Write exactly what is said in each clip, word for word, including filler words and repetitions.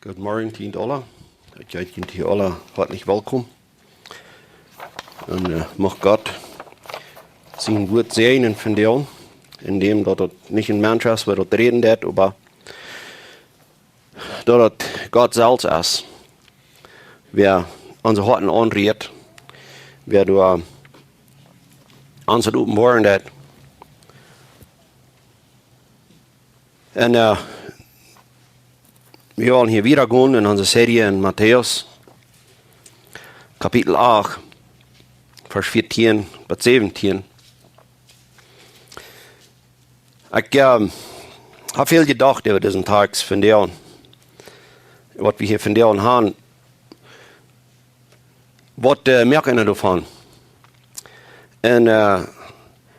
Good morning to junt aula. Ekj heet junt hia aula hoatlich welkom. Un, äh, mucht Gott sien Wuat säajnen vondoag, endäm daut et nich een Mensch es, waut daut räden deit, oba daut et Gott selfst es, wäa onse Hoaten aunrieet, wäa doa ons daut openboaren deit. Un, äh, wie wellen hia wieda gonen en onse Serie en Matäus, Kapitel acht, Varsch vieetieen bat säwentieen. Ekj, ähm, hab väl jedocht äwa disen Tekst vondoag, waut wie hia vondoag haben. Waut, äh, moakt eena doavon? Un, äh,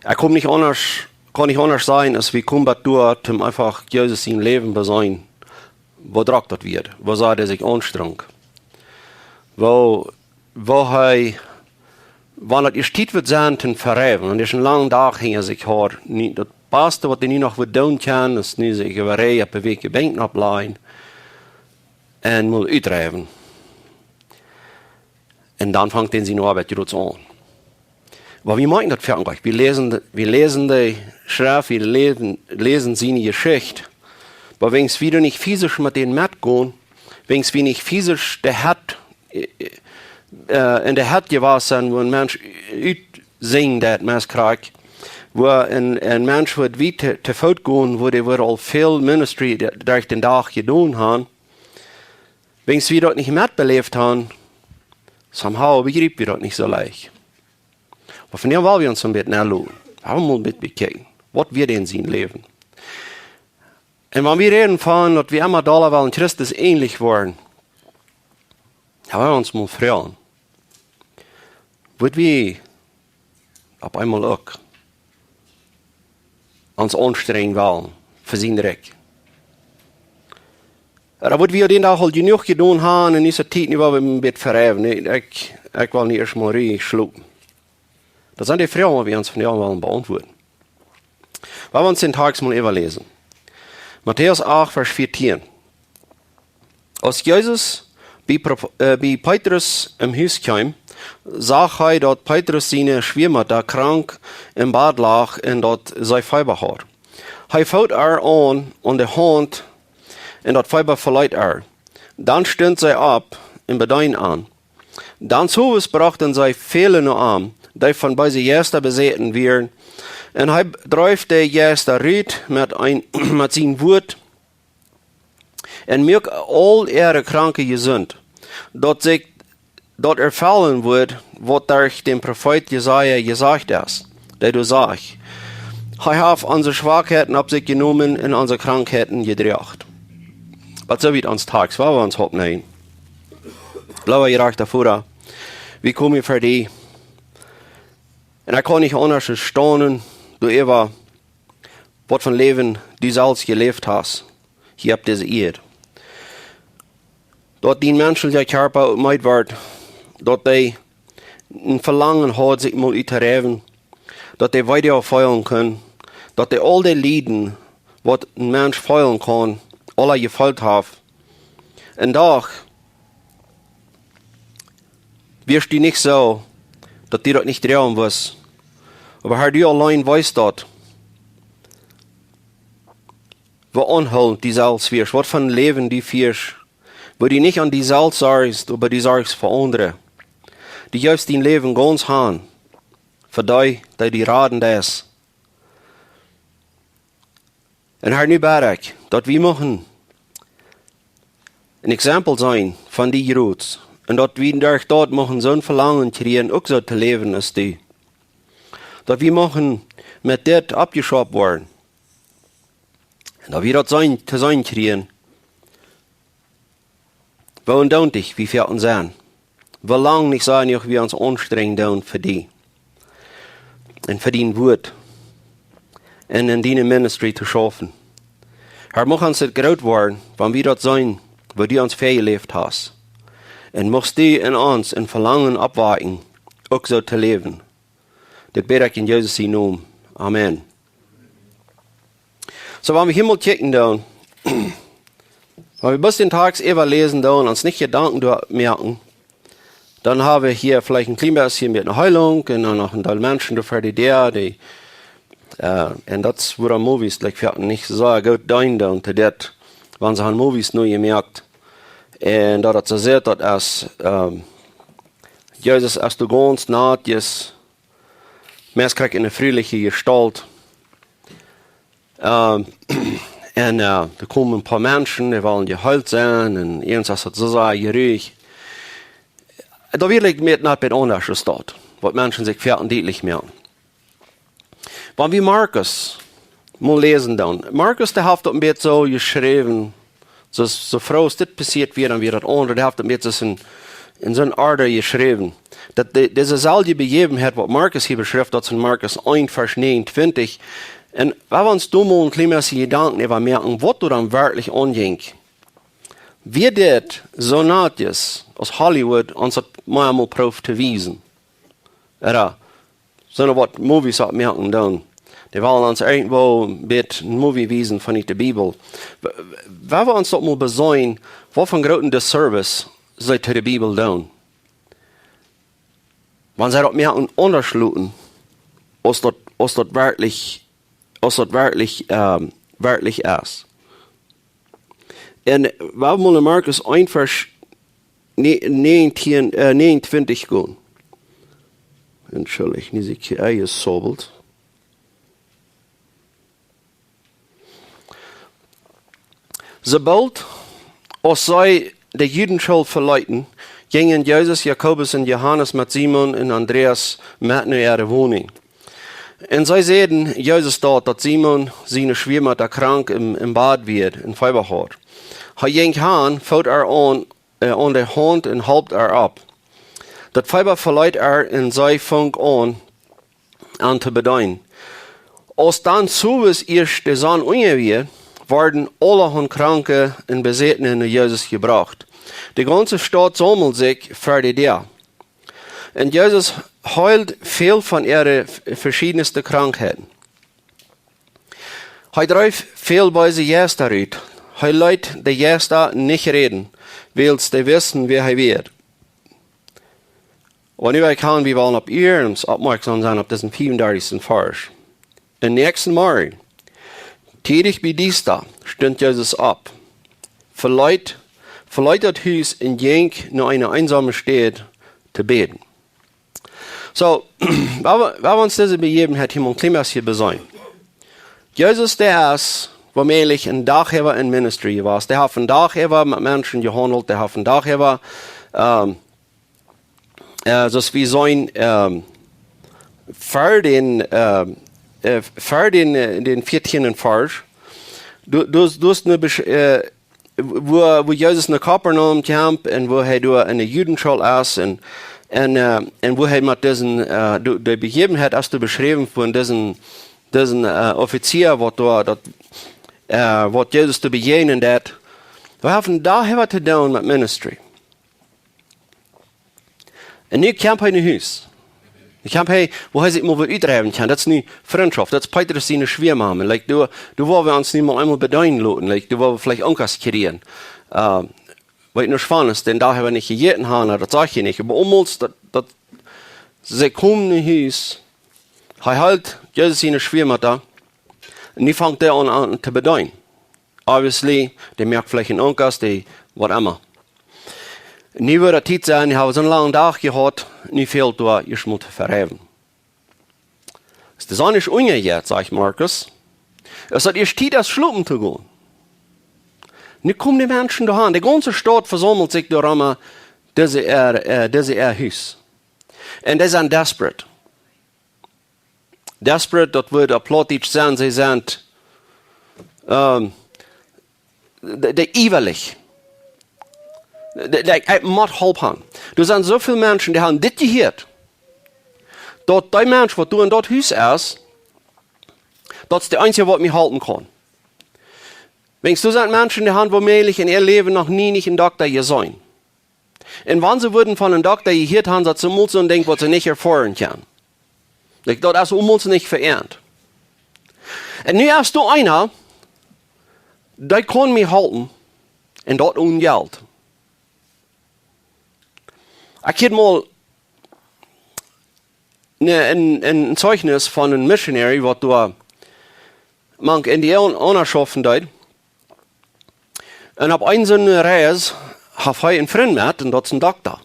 ekj kaun nich aundasch, kaun nich aundasch sennen, aus wie komen bat doa, om eefach Jesus sien Läwen to seenen. Woo drock daut wia, woo sea hee sikj aunstrunk. Woo, woo hee, wan daut ieescht Tiet woat sennen, to vereewen, un hee haud een langen Dach hinja sikj jehaut. Nu, daut baste, waut hee nu noch wudd doonen kjennen, es nu sikj äwa Ree opp de Wäakj de Benkj opplajen un mol utruhen. Un dan fangt hee siene Oabeit jrod aun. Oba wie moakjen daut fa ons. Wie läsen de, wie läsen de Schreft, wie läsen, läsen siene Jeschicht. Oba wan wie dan nich fisisch met dän metgonen, wan wie nich fisisch de Hett, äh, äh, en de Hett jewast sent, woo een Mensch utsieekjen deit, meist krakjt, woo een, een Mensch woat wiet to, to Foot gonen, woo dee woat aul väl Ministry de, derch dän Dach jedonen haben, wan wie daut nich metbeläft haben, somehow bejriepe wie daut nich soo leicht. Oba vondoag well wie ons een bät nodenkjen. Wie wellen mol een bät bekjikjen, waut wia en sien Läwen. Un wan wie räden von, daut wie emma dolla wellen Christus änlich woaren, dan well wie ons mol froagen, woa wie opp eemol uk ons aunstrenjen wellen fa sien Rikj? Ooda woa wie dän Dach aul jenuach jedonen haben un es et Tiet nu, wua wie een bät vereewen? Nä, ekj, ekj well nu ieescht mol ruhig schlopen. Daut sent de Froagen, waut wie ons vondoag wellen beauntwuaden. Lot ons dän Tekst mol äwaläsen. Matäus acht, Varsch vieetieen. Aus Jesus bie Pro-, äh, bie Petrus em Hus kjeem, sach hee, daut Petrus siene Schwiamutta krank em Bad lach un daut see Feeba haud. Hee foot äa aun, aun de Haunt, un daut Feeba veleet äa. Dan stunt see opp un bedeend am. Dan sowes brochten see väle no am, dee von beese Jeista besäten wieren. Un hee dreef de Jeista rut met een, met sien Wuat, un muak aul äare Kranke jesunt, daut sikj daut erfellen wudd, waut derch dän Profeet Jesaja jesajcht es, dee doa sajcht: Hee haft onse Schwakheiten opp sikj jenomen un onse Krankheiten jedroagen. Waut soo wiet ons Tekst, woa wie ons oppnämen. Leewa jerajchta Voda, wie komen ver die. Un ekj kaun nich aundasch aus staunen, du Eva, waut fa Läwen du selfst jeläft hast, hia opp dise Ieed. Daut dien menschelja Kjarpa uk meed wort, daut hee een Velangen haud, sikj mol uttoräwen, daut hee Weedoag feelen kunn, daut hee aul dee Lieden, waut een Mensch feelen kaun, aula jefeelt haft. Un doch, wia et nich soo, daut du daut nich droagen wurscht. Oba Herr, du auleen weetst daut. Woo aunhoolent du selfst wieescht, waut fa Läwen du fieescht, woo du nich aun die selfst sorchst, oba du sorchst fa aundre. Du jefst dien Läwen gaunz han, fa dee, dee du raden deist. Un Herr, nu bäd ekj, daut wie muchten een Exempel sennen von die Jroots. Un daut wie derch daut muchten soon Velangen kjrieen, uk soo to läwen aus du. Daut wie muchten met dit oppjeschaupt woaren. Un daut wie daut sennen, to seenen kjrieen, woo ondootlich wie fa ons sent. Woo lang nich sennen, wie ons aunstrenjen doonen fa die. Un fa dien Wuat. Un en diene Ministry to schaufen. Herr, mucht ons et groot woaren, wan wie daut seenen, woo du ons väajeläft hast. Un muchst du en ons een Velangen oppwakjen, uk soo to läwen. Dit bäd ekj en Jesus sienen Nomen. Amen. Soo, wan wie hia mol kjikjen dan, Wan wie bloos dän Tekst äwaläsen doonen, ons nich Jedanken doa moaken, dan ha wie hia veleicht een kjlien bät hia met eene Heilunk un dan noch een Deel Menschen doa ver de Däa, dee, äh, un daut es wuarom Movies, like, fa nich soo goot deenen doonen to dit, wan see han Movies nu jemoakt. Un daut daut soo sitt, daut es, ähm, Jesus es doa gaunz natjes, meist krakjt enne friendliche Jestault. Ähm, un, äh, doa komen een poa Menschen, dee wellen jeheelt sennen, un irjent es daut soo sea jeruich. Daut wia, like, met, nich met aundasch es daut, waut Menschen sikj foaken dietlich moaken. Wan wie Markus mol läsen doonen. Markus, dee haft daut een bät soo jeschräwen, soo, soo froh aus dit passieet wia, dan wia daut aundre. Dee haft daut een bät soo en, en soone Orde jeschräwen. Daut de, dise selwje Bejäwenheit, waut Markus hia beschrift, daut es en Markus eent, Varsch näajenuntwintich. Un wan wie ons doa mol een kjlien bät Jedanken äwa moaken, waut doa dan werkjlich aunjinkj. Wia dit soo natjes aus Hollywood ons daut mau emol prooft to wiesen? Ooda sent waut Movies oppmoaken doonen. Dee wellen ons irjentwoo een bät een Movie wiesen von de Bibel. W-, w-, wan wie ons daut mol beseenen, waut fa een grooten Disservice see to de Bibel doonen. Wan see daut mea aun aundasch loten, aus daut, aus daut werkjlich, aus daut werkjlich, ähm, werkjlich es. Un wan wie mol en Markus eent Varsch ne-, näajentieen, äh, näajenuntwintich gonen. Entschuldicht, nu sie ekj hia enjesobelt. Soo boolt aus see de Judenschool veleeten, jinjen Jesus, Jakobus un Johanes met Simon un Andreas met no äare Woninj. Un see säden Jesus daut, daut Simon siene Schwiamutta krank em, em Bad wia un Feeba haud. Hee jinkj han, foot äa aun, äh, aun de Haunt un holp äa opp. Daut Feeba veleet äa un see funk aun, an to bedeenen. Aus dan sowes ieescht de Sonn unja wia, worden aulahaunt Kranke un Besätne no Jesus jebrocht. De gaunze Staut saumeld sikj ver de Däa. Un Jesus heeld väl von äare v-, veschiednste Krankheiten. Hee dreef väl beese Jeista rut. Hee leet de Jeista nich räden, wiels dee wisten, wäa hee wia. Oba nu well ekj han, wie wellen opp irjent oppmoakjsom sennen opp disen fiefundartichsten Varsch. Dän näakjsten Morjen, tiedich bie Diesta, stunt Jesus opp, veleet, veleet daut Hus un jinkj no eene eensome Städ to bäden. Soo, wan wie, wan wie ons dise Bejäwenheit hia mol een kjlien bät beseenen. Jesus, dee es womäajlich een Dachhäwa en ministry jewast. Dee haft een Dachhäwa met Menschen jehaundelt, dee haft een Dachhäwa, ähm, äh, soo aus wie seenen, ähm, ver dän, ähm, äh, ver dän, äh, dän vieetieenden Varsch. Du, du, du hast eene Besch-, äh, wua, wua Jesus no Kapernaum kjemt un wua hee doa enne Judenschool es un, un, äh, un wua hee met disen, äh, de, de Bejäwenheit es doa beschräwen von disen, disen, äh, Offizia, waut doa, daut, äh, waut Jesus doa bejäajnen deed. Wie haben doa waut to doonen met ministry. Un nu kjemt hee no Hus. Nu kjemt hee, wua hee sikj mol wada utdreiwen kaun. Daut es nu Frintschoft. Daut es Petrus siene Schwiamame. Like, doa, doa woa wie ons nu mol eemol bedeenen loten. Like, doa woa wie veleicht Onkas kjrieen. Äh, weet nich von es, dän Dach hab wie nich jejäten, Hanna, daut saj ekj nich. Oba aulemol, daut, daut, see komen no Hus. Hee heelt Jesus siene Schwiamutta. Un nu fangt hee aun, aun to bedeenen. Obviously, dee moakt veleicht een Onkas, dee, waut emma. Nu woat daut Tiet sennen, dee haben soon langen Dach jehaut, nu fält doa ieescht mol to vereewen. Aus de Sonn es unjajeit, sajcht Markus, es daut ieescht Tiet, aus schlopen to gonen. Nu komen de Menschen doa han, de gaunze Staut vesaumelt sikj doa rom, äh, dise äa, äh, dise äa Hus. Un dee sent desperate. Desperate, daut Wuat opp Plautdietsch sent, see sent, ähm, dee, dee iewich. Dee, dee, ekj mott Help han. Doa sent soo väl Menschen, dee haben dit jehieet. Daut dee Mensch, waut doa en daut Hus es, daut es de eensje, waut mie halpen kaun. Weens doa sent Menschen, dee haben womäajlich en äa Läwen noch nie nich een Dokta jeseenen. Un wan see wudden von een Dokta jehieet haben, daut es aulemol soon Dinkj, waut see nich erfoaren kjennen. Like, daut es aulemol nich vereent. Un nu es doa eena, dee kaun mie halpen. Un daut onen Jelt. Ekj haud mol een, een, een Zeichnis von een Missionary, waut doa mank Indiauna schaufen deed. Un opp eene soone Reis haud hee een Frint met, un daut es een Dokta.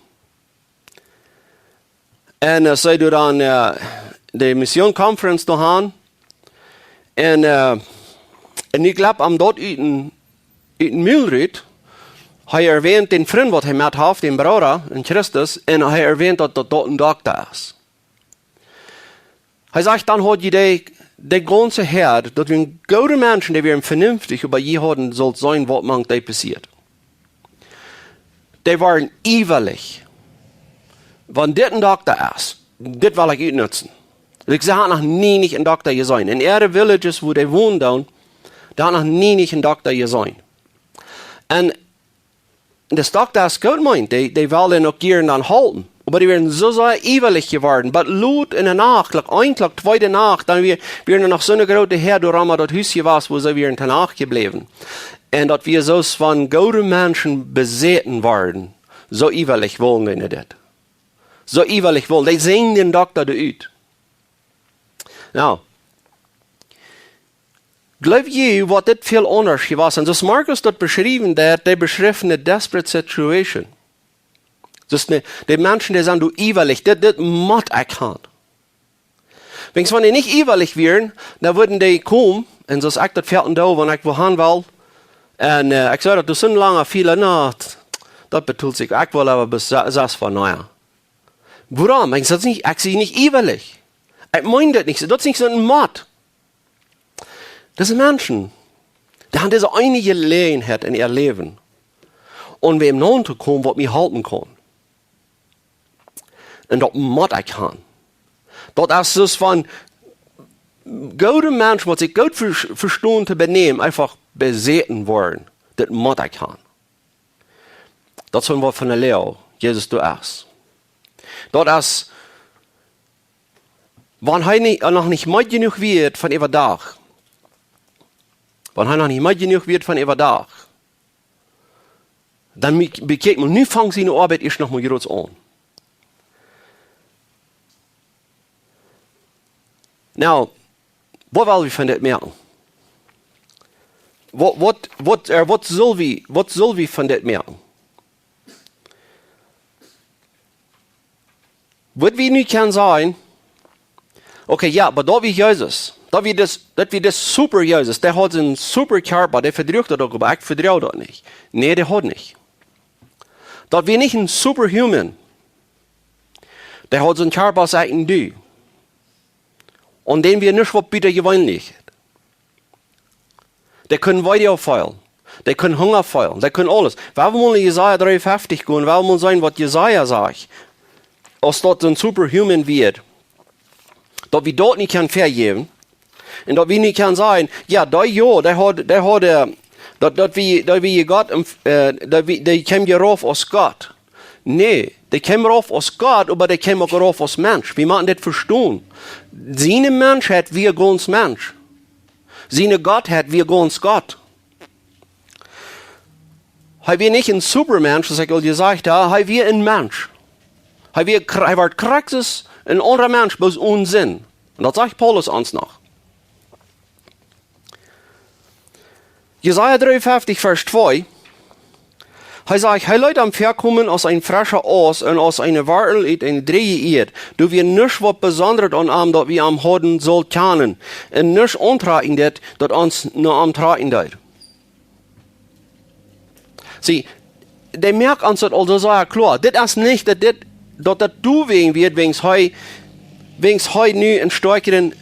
Un, äh, see deeden dan, äh, de Mission Conference doa han. Un, äh, un ekj jleew, am daut ut een, ut een Mul rut, hee erwähnt dän Frint, waut hee met haft, dän Brooda en Christus, un hee erwähnt, daut, daut daut een Dokta es. Hee sajcht, dan haud jie de, de gaunze Häad, daut wieren goode Menschen, dee wieren vernünftich, oba jie hauden sult seenen, waut mank dee passieet. Dee wieren iewalich. Wan dit een Dokta es, dit well ekj utnutzen. Ekj see, haud noch nie nich een Dokta jeseenen. En äare Villages, wua dee wonden, doa haud noch nie nich een Dokta jeseenen. Un de Dokta es goot meent, dee, dee well dän uk jieren dan halpen. Oba dee wieren soo sea iewalich jeworden. Bat lot enne Nacht, like een, like twee de Nacht, dan wia, wia doa noch soone groote Häad doa rom daut Hus jewast, wua see wieren to Nacht jebläwen. Un daut wia soo aus wan goode Menschen besäten worden. Soo iewalich wullen dee dit. Soo iewalich wullen. Dee sinjen dän Dokta doa ut. Nu, jleew jie, waut dit väl aundasch jewast es? Un soo aus Markus daut beschreef, daut, dee beschreef eene desperate situation. Soo aus ne, de Menschen, dee sent doa iewalich, dit, dit mott ekj han. Wan see nich iewalich wieren, dan wudden dee komen, un soo aus ekj daut foaken doo, wan ekj wua han well, un, äh, ekj see daut doa sent lange Fiele, na, daut betolt sikj, ekj well oba bes-, sas von, na jo. Wuarom? Ekj sie nich, ekj sie nich iewalich. Ekj meen daut nich, daut es nich soon Mott. Dise Menschen, dee han dise eene Jeläajenheit en äa Läwen, om wäm notokomen, waut mie halpen kaun. Un daut mott ekj han. Daut es soo aus wan goode Menschen, waut sikj goot ver-, vestonen to benämen, eefach besäten woaren. Daut mott ekj han. Daut es waut von de Lea Jesus doa es. Daut es, wan hee nich, noch nich meed jenuach wia von äwadach. Wan hee noch nich meed jenuach wia von äwadach. Dan mie-, bekjikj mol, nu fangt siene Oabeit ieescht noch mol groot aun. Nu, waut well wie von dit moakjen? Waut, waut, waut, äh, waut sull wie, waut sull wie von dit moakjen? Waut wie nu kjennen sajen, okay, jo, oba daut wia Jesus. Daut wia dis, daut wia dis Super Jesus. Dee haud een Super Kjarpa, dee vedroag daut uk, oba ekj vedroag daut nich. Nä, dee haud nich. Daut wia nich een Superhuman. Dee haud soon Kjarpa aus ekj un du. Un dän wia nuscht waut butajeweenlich. Dee kunn Weedoag feelen. Dee kunn Hunga feelen. Dee kunn aules. Wie wellen mol en Jesaja dreeunfeftich gonen, wie wellen mol seenen waut Jesaja sajcht. Aus daut een Superhuman wia. Daut wie daut nich kjennen vejäwen. Un daut wie nich kjennen sajen, jo, dee, jo, dee haud, dee haud, äh, daut, daut wie, daut wie Gott, äh, daut wie, dee kjeem je rauf aus Gott. Nä, dee kjeem rauf aus Gott, oba dee kjeem uk rauf aus Mensch. Wie motten dit vestonen. Siene Menschheit wia gaunz Mensch. Siene Gottheit wia gaunz Gott. Hee wia nich een Supermensch, soo aus ekj aul jesajcht hab, hee wia een Mensch. Hee wia kr-, hee wort krakjt soo aus een aundra Mensch, bloos onen Sind. Un daut sajcht Paulus ons noch. Jesaja dreeunfeftich, Varsch twee. Hee sajcht, hee leet am väakomen aus een frescha Aust un aus eene Wartel ut eene dreeje Ieed. Doa wia nuscht waut besondret aun am, daut wie am hauden sullt kjanen. Un nuscht auntrakjen deed, daut ons no am trakjen deed. See, dee moakt ons daut aul soo sea kloa. Dit es nich daut dit, daut daut doawäajen wia, wäajens hee, wäajens hee nu een stoakjren,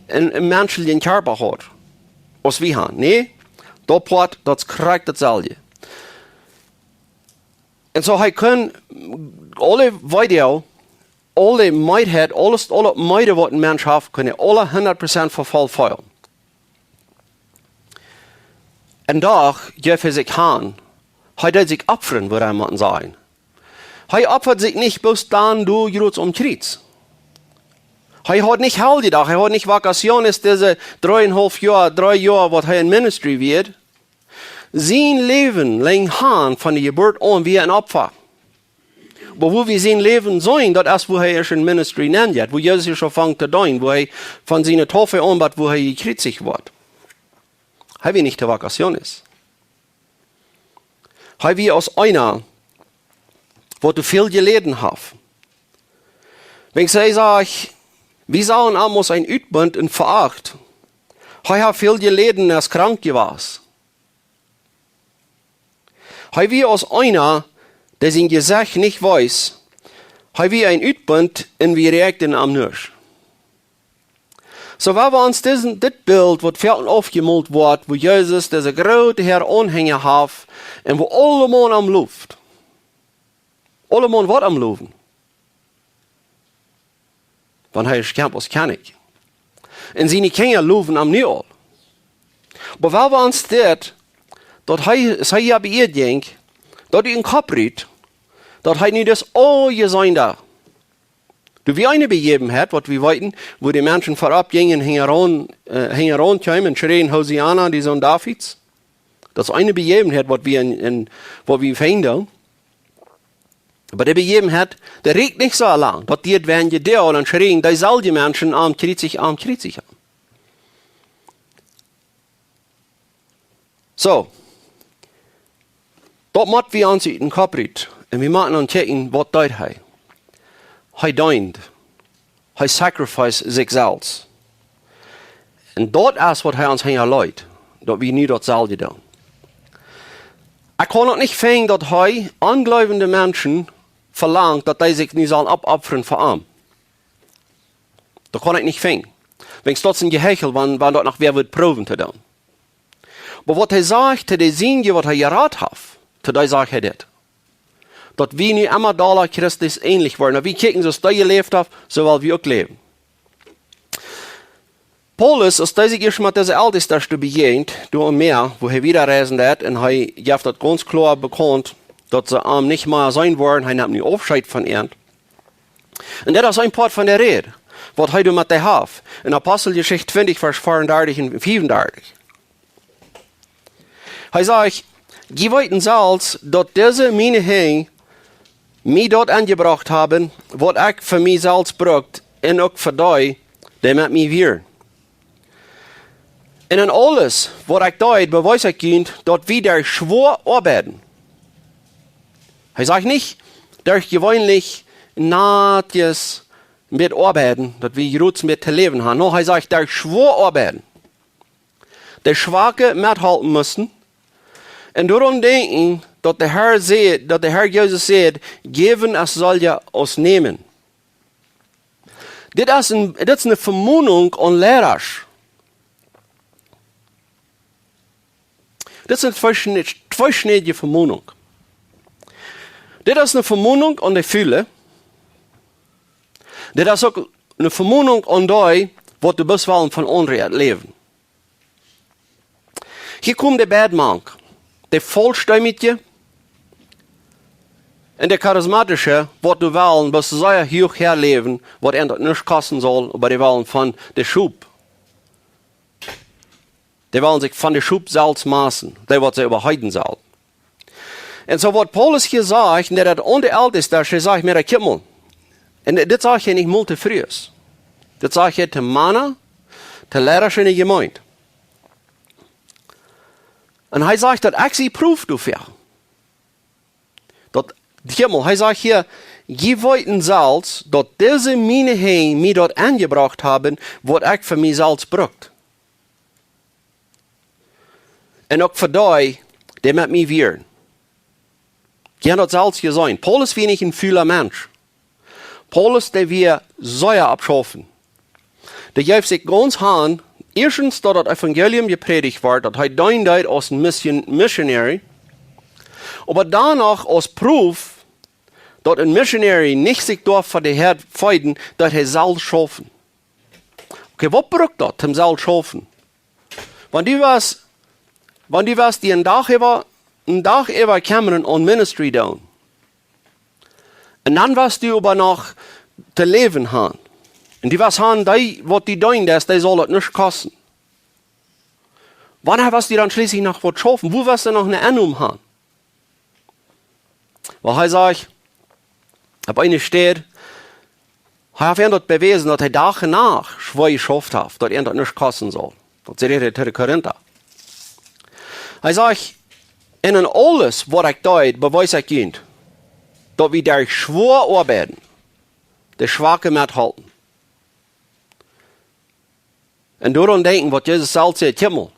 een, een menschlichen Kjarpa haud aus wie han. Nä, daut Poat, daut es krakjt daut selwje. Un soo hee kunn aule Weedoag, aule Meedheit, aules, aule Meed waut een Mensch haft, kunn hee aule hundat Prozent vefoll feelen. Un doch jeef hee sikj han. Hee deed sikj opfren, wudd wie motten sajen. Hee opfad sikj nich bloos dan doa groot aum Kjriez. Hee haud nich Heljedach, hee haud nich Vacaciones dise dreeunhaulf Joa, dree Joa waut hee en Ministry wia. Sien Läwen lang han von de Jeburt aun wia een Opfa. Oba woo wie sien Läwen seenen, daut es woo hee ieescht en ministry nenn jeit, woo Jesus ieescht aunfangt to deenen, woo hee von siene Taufe aun bat woo hee jekjriezicht woat. Hee wia nich de Vacaciones. Hee wia aus eena, waut doa väl jeläden haft. Wan ekj saj, wie sagen am aus een Utbunt un veacht. Hee haft väl jeläden, es krank jewast. Hee wia aus eena, dee sien Jesecht nich wees. Hee wia een Utbunt un wie räakjten am nich. Soo, wan wie ons disen, dit Bilt, waut foaken aufjemolt woat, woo Jesus dise groote Häad Aunhenja haft un woo aulemaun am loft. Aulemaun woat am lowen. Wan hee es Kjennich. Un siene Kjinja lowen am nu aul. Oba wan wie ons dit, daut hee, es hee hia bie ehr jinkj, daut hee een Kopp riet, daut hee nu daut aul jeseenen haft. Doa wia eene Bejäwenheit, waut wie weeten, woo de Menschen verop jinjen, hinjaraun, äh, hinjaraun kjeemen un schreien: "Hosianna, de Sän Davids." Daut es eene Bejäwenheit, waut wie en, en, waut wie finjen. Oba dee Bejäwenheit, dee rieekjt nich soo lang. Daut dieed weinje Doag un dan schreien deeselwje Menschen: "Am kjriezicht, am kjriezicht, am." Soo, daut mott wie ons ut dän Kopp rut. Un wie motten dan kjikjen, waut deed hee? Hee deend. Hee sacrificed sikj selfst. Un daut es, waut hee ons hinjaleet, daut wie nu daut selwje doonen. Ekj kaun uk nich finjen, daut hee onjleewende Menschen velangt, daut dee sikj nu sellen oppopfren fa am. Daut kaun ekj nich finjen. Wan daut es een Jehechel, wan, wan daut noch wäa wudd proowen to doonen. Oba waut hee sajcht to de Sienje, waut hee jerat haft, to dee sajcht hee dit: Daut wie nu emma dolla Christus änlich woaren. Daut wie kjikjen, soo aus hee jeläft haft, soo well wie uk läwen. Paulus, aus hee sikj ieescht met dise Eltestasch bejäajent, doa aum Mäa, wua hee wieda reisen deed, un hee jeft daut gaunz kloa bekaunt, daut see am nich mea seenen woaren, hee nemt nu Aufscheet von an. Un daut es een Poat von de Räd, waut hee doa met dee haft, en Aposteljeschicht twintich, Varsch veeaundartich un fiefundartich. Hee sajcht: "Jie weeten selfst, daut dise miene Henj mie daut aunjebrocht haben, waut ekj fa mie selfst brukt, un uk fa dee, dee met mie wieren. Un en aules, waut ekj deed, bewees ekj junt, daut wie derch schwoa Oabeiden." Hee sajcht nich, derch jeweenlich natjes met Oabeiden, daut wie jrots met to läwen haben. No, hee sajcht, derch schwoa Oabeiden de Schwake methalpen musten, un doaraun denkjen, daut de Herr säd, daut de Herr Jesus säd: "Jäwen es solja aus nämen." Dit es een, dit es eene Vemonunk aun Lierasch. Dit es eene tweeschne-, tweeschneidige Vemonunk. Dit es eene Vemonunk aun de Fule. Dit es uk eene Vemonunk aun dee, waut doa bloos wellen von aundre läwen. Hia komen de beid mank. De Volsteemje un de Charismatische, waut doa wellen bloos sea huach häa läwen, waut an daut nuscht kosten saul, oba dee wellen von de Schop, dee wellen sikj von de Schop selfst moaken, dee waut see äwaheeten sellen. Un soo waut Paulus hia sajcht, un daut aun de Eltestasch, hee sajcht: "Mea, kjikj mol." Un dit sajcht hee nich mol to Frues. Dit sajcht hee to Mana, to Lierasch enne Jemeent. Un hee sajcht, daut ekj see proow doafäa. Daut, kjikj mol, hee sajcht hia: "Jie weeten selfst, daut dise miene Henj mie daut aunjebrocht haben, waut ekj fa mie selfst brukt. Un uk fa dee, dee met mie wieren." Jie haben daut selfst jeseenen. Paulus wia nich een fula Mensch. Paulus, dee wia sea opp schaufen. Dee jeef sikj gaunz han, ieeschtens daut daut Evangelium jeprädicht wort, daut hee deenen deed aus een Mission-, Missionary, oba dan noch aus Proow, daut een Missionary nich sikj doaf fa de Häad feeden, daut hee selfst schaufen. Okay, waut brukt daut, om selfst schaufen? Wan du west, wan du west die een Dach äwa, een Dach äwa kjemmren aun Ministry doonen. Un dan west du oba noch to läwen han. Un du west han, dee, waut du deenen deist, dee saul daut nuscht kosten. Wanea woascht du dan schlieslich noch waut schaufen? Wua woascht du noch eene Ennom han? Wiels hee sajcht, opp eene Städ, hee haft an daut bewäsen, daut hee Dach un Nacht schwoa jeschauft haft, daut an daut nuscht kosten saul. Daut säd hee to de Korinta. Hee sajcht, en, en aules waut ekj deed, bewees ekj junt, daut wie derch schwoa Oabeiden de Schwake methalpen. Un doaraun denkjen, waut Jesus selfst säd: Kjikj mol,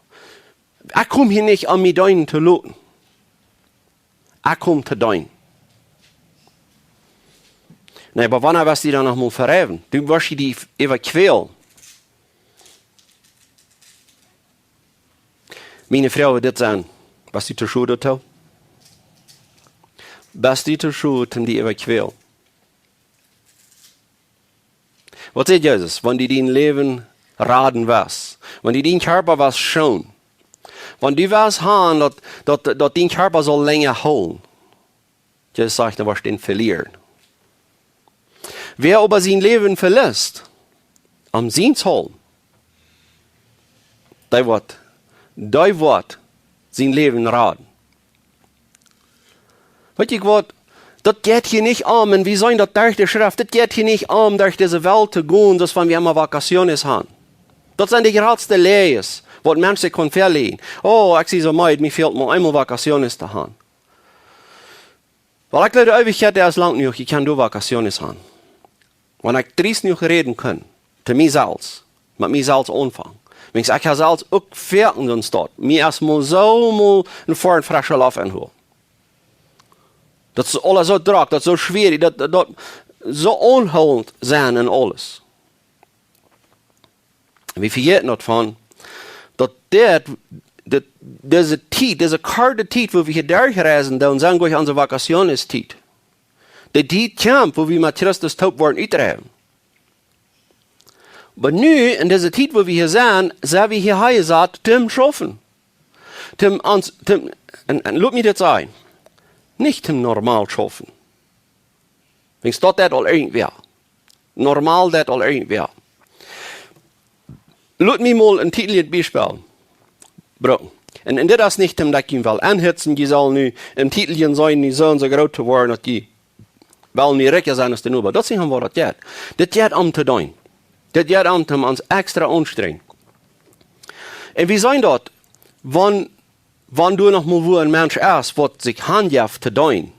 ekj kom hia nich om mie deenen to loten. Ekj kom to deenen. Nä, oba wanea woascht du die dan noch mol veräwen? Du woascht die äwaquälen. Miene Froag woat dit sennen: Best du to schod doatoo? Best du to schod om die äwaquälen? Waut sajcht Jesus? Wan du dien Läwen raden woascht, wan du dien Kjarpa woascht schoonen, wan du woascht han, daut, daut, daut dien Kjarpa saul lenja hoolen, Jesus sajcht, dan woascht du dän velieren. Wäa oba sien Läwen veliet om siens hoolen, dee woat, dee woat sien Läwen raden. Weet jie waut? Daut jeit hia nich om, un wie seenen daut derch de Schreft, daut jeit hia nich om derch dise Welt to gonen, soo aus wan wie emma vacaciones han. Daut sent de jratste Läajes, waut Menschen kjennen veleiden. Oh, ekj sie soo meed, mie fält mau eemol vacaciones to han. Wiels ekj jleew, de Eewichkjeit, dee es lang jenuach, ekj kaun doa vacaciones han. Wan ekj triest jenuach räden kaun, to mie selfst, met mie selfst aunfangen. Wiels ekj ha selfst uk foaken soo een Stoot. Mie es mau soo mol een Foaren fresche Loft enholen. Daut es aules soo drock, daut es soo schwierig, daut, daut, daut soo aunhoolent sennen un aules. Wie vejäten daut von, daut dit, dit, dise Tiet, dise korte Tiet, wua wie hia derchreisen, dan sent goanich onse Vacationestiet. De Tiet kjemt, wua wie met Christus toop woaren utdreiwen. Oba nu, en dise Tiet, wua wie hia sent, sent wie hia hanjesat, toom schaufen. Toom ons, toom, un, un lot mie dit sajen, nich toom normal schaufen. Wiels daut deit aul irjentwäa. Normal deit aul irjentwäa. Lot mie mol een tietlichet Biespel brucken. Un, un dit es nich, om daut ekj junt well aunhitzen, jie sellen nu een tietlichet sennen, nu soo un soo groot to woaren, daut jie wellen nu rikja sennen aus de Noba. Daut es nich om waut daut jeit. Dit jeit om to deenen. Dit jeit om, om ons extra aunstrenjen. Un wie seenen daut, wan, wan doa noch mol wua een Mensch es, waut sikj hanjeft to deenen,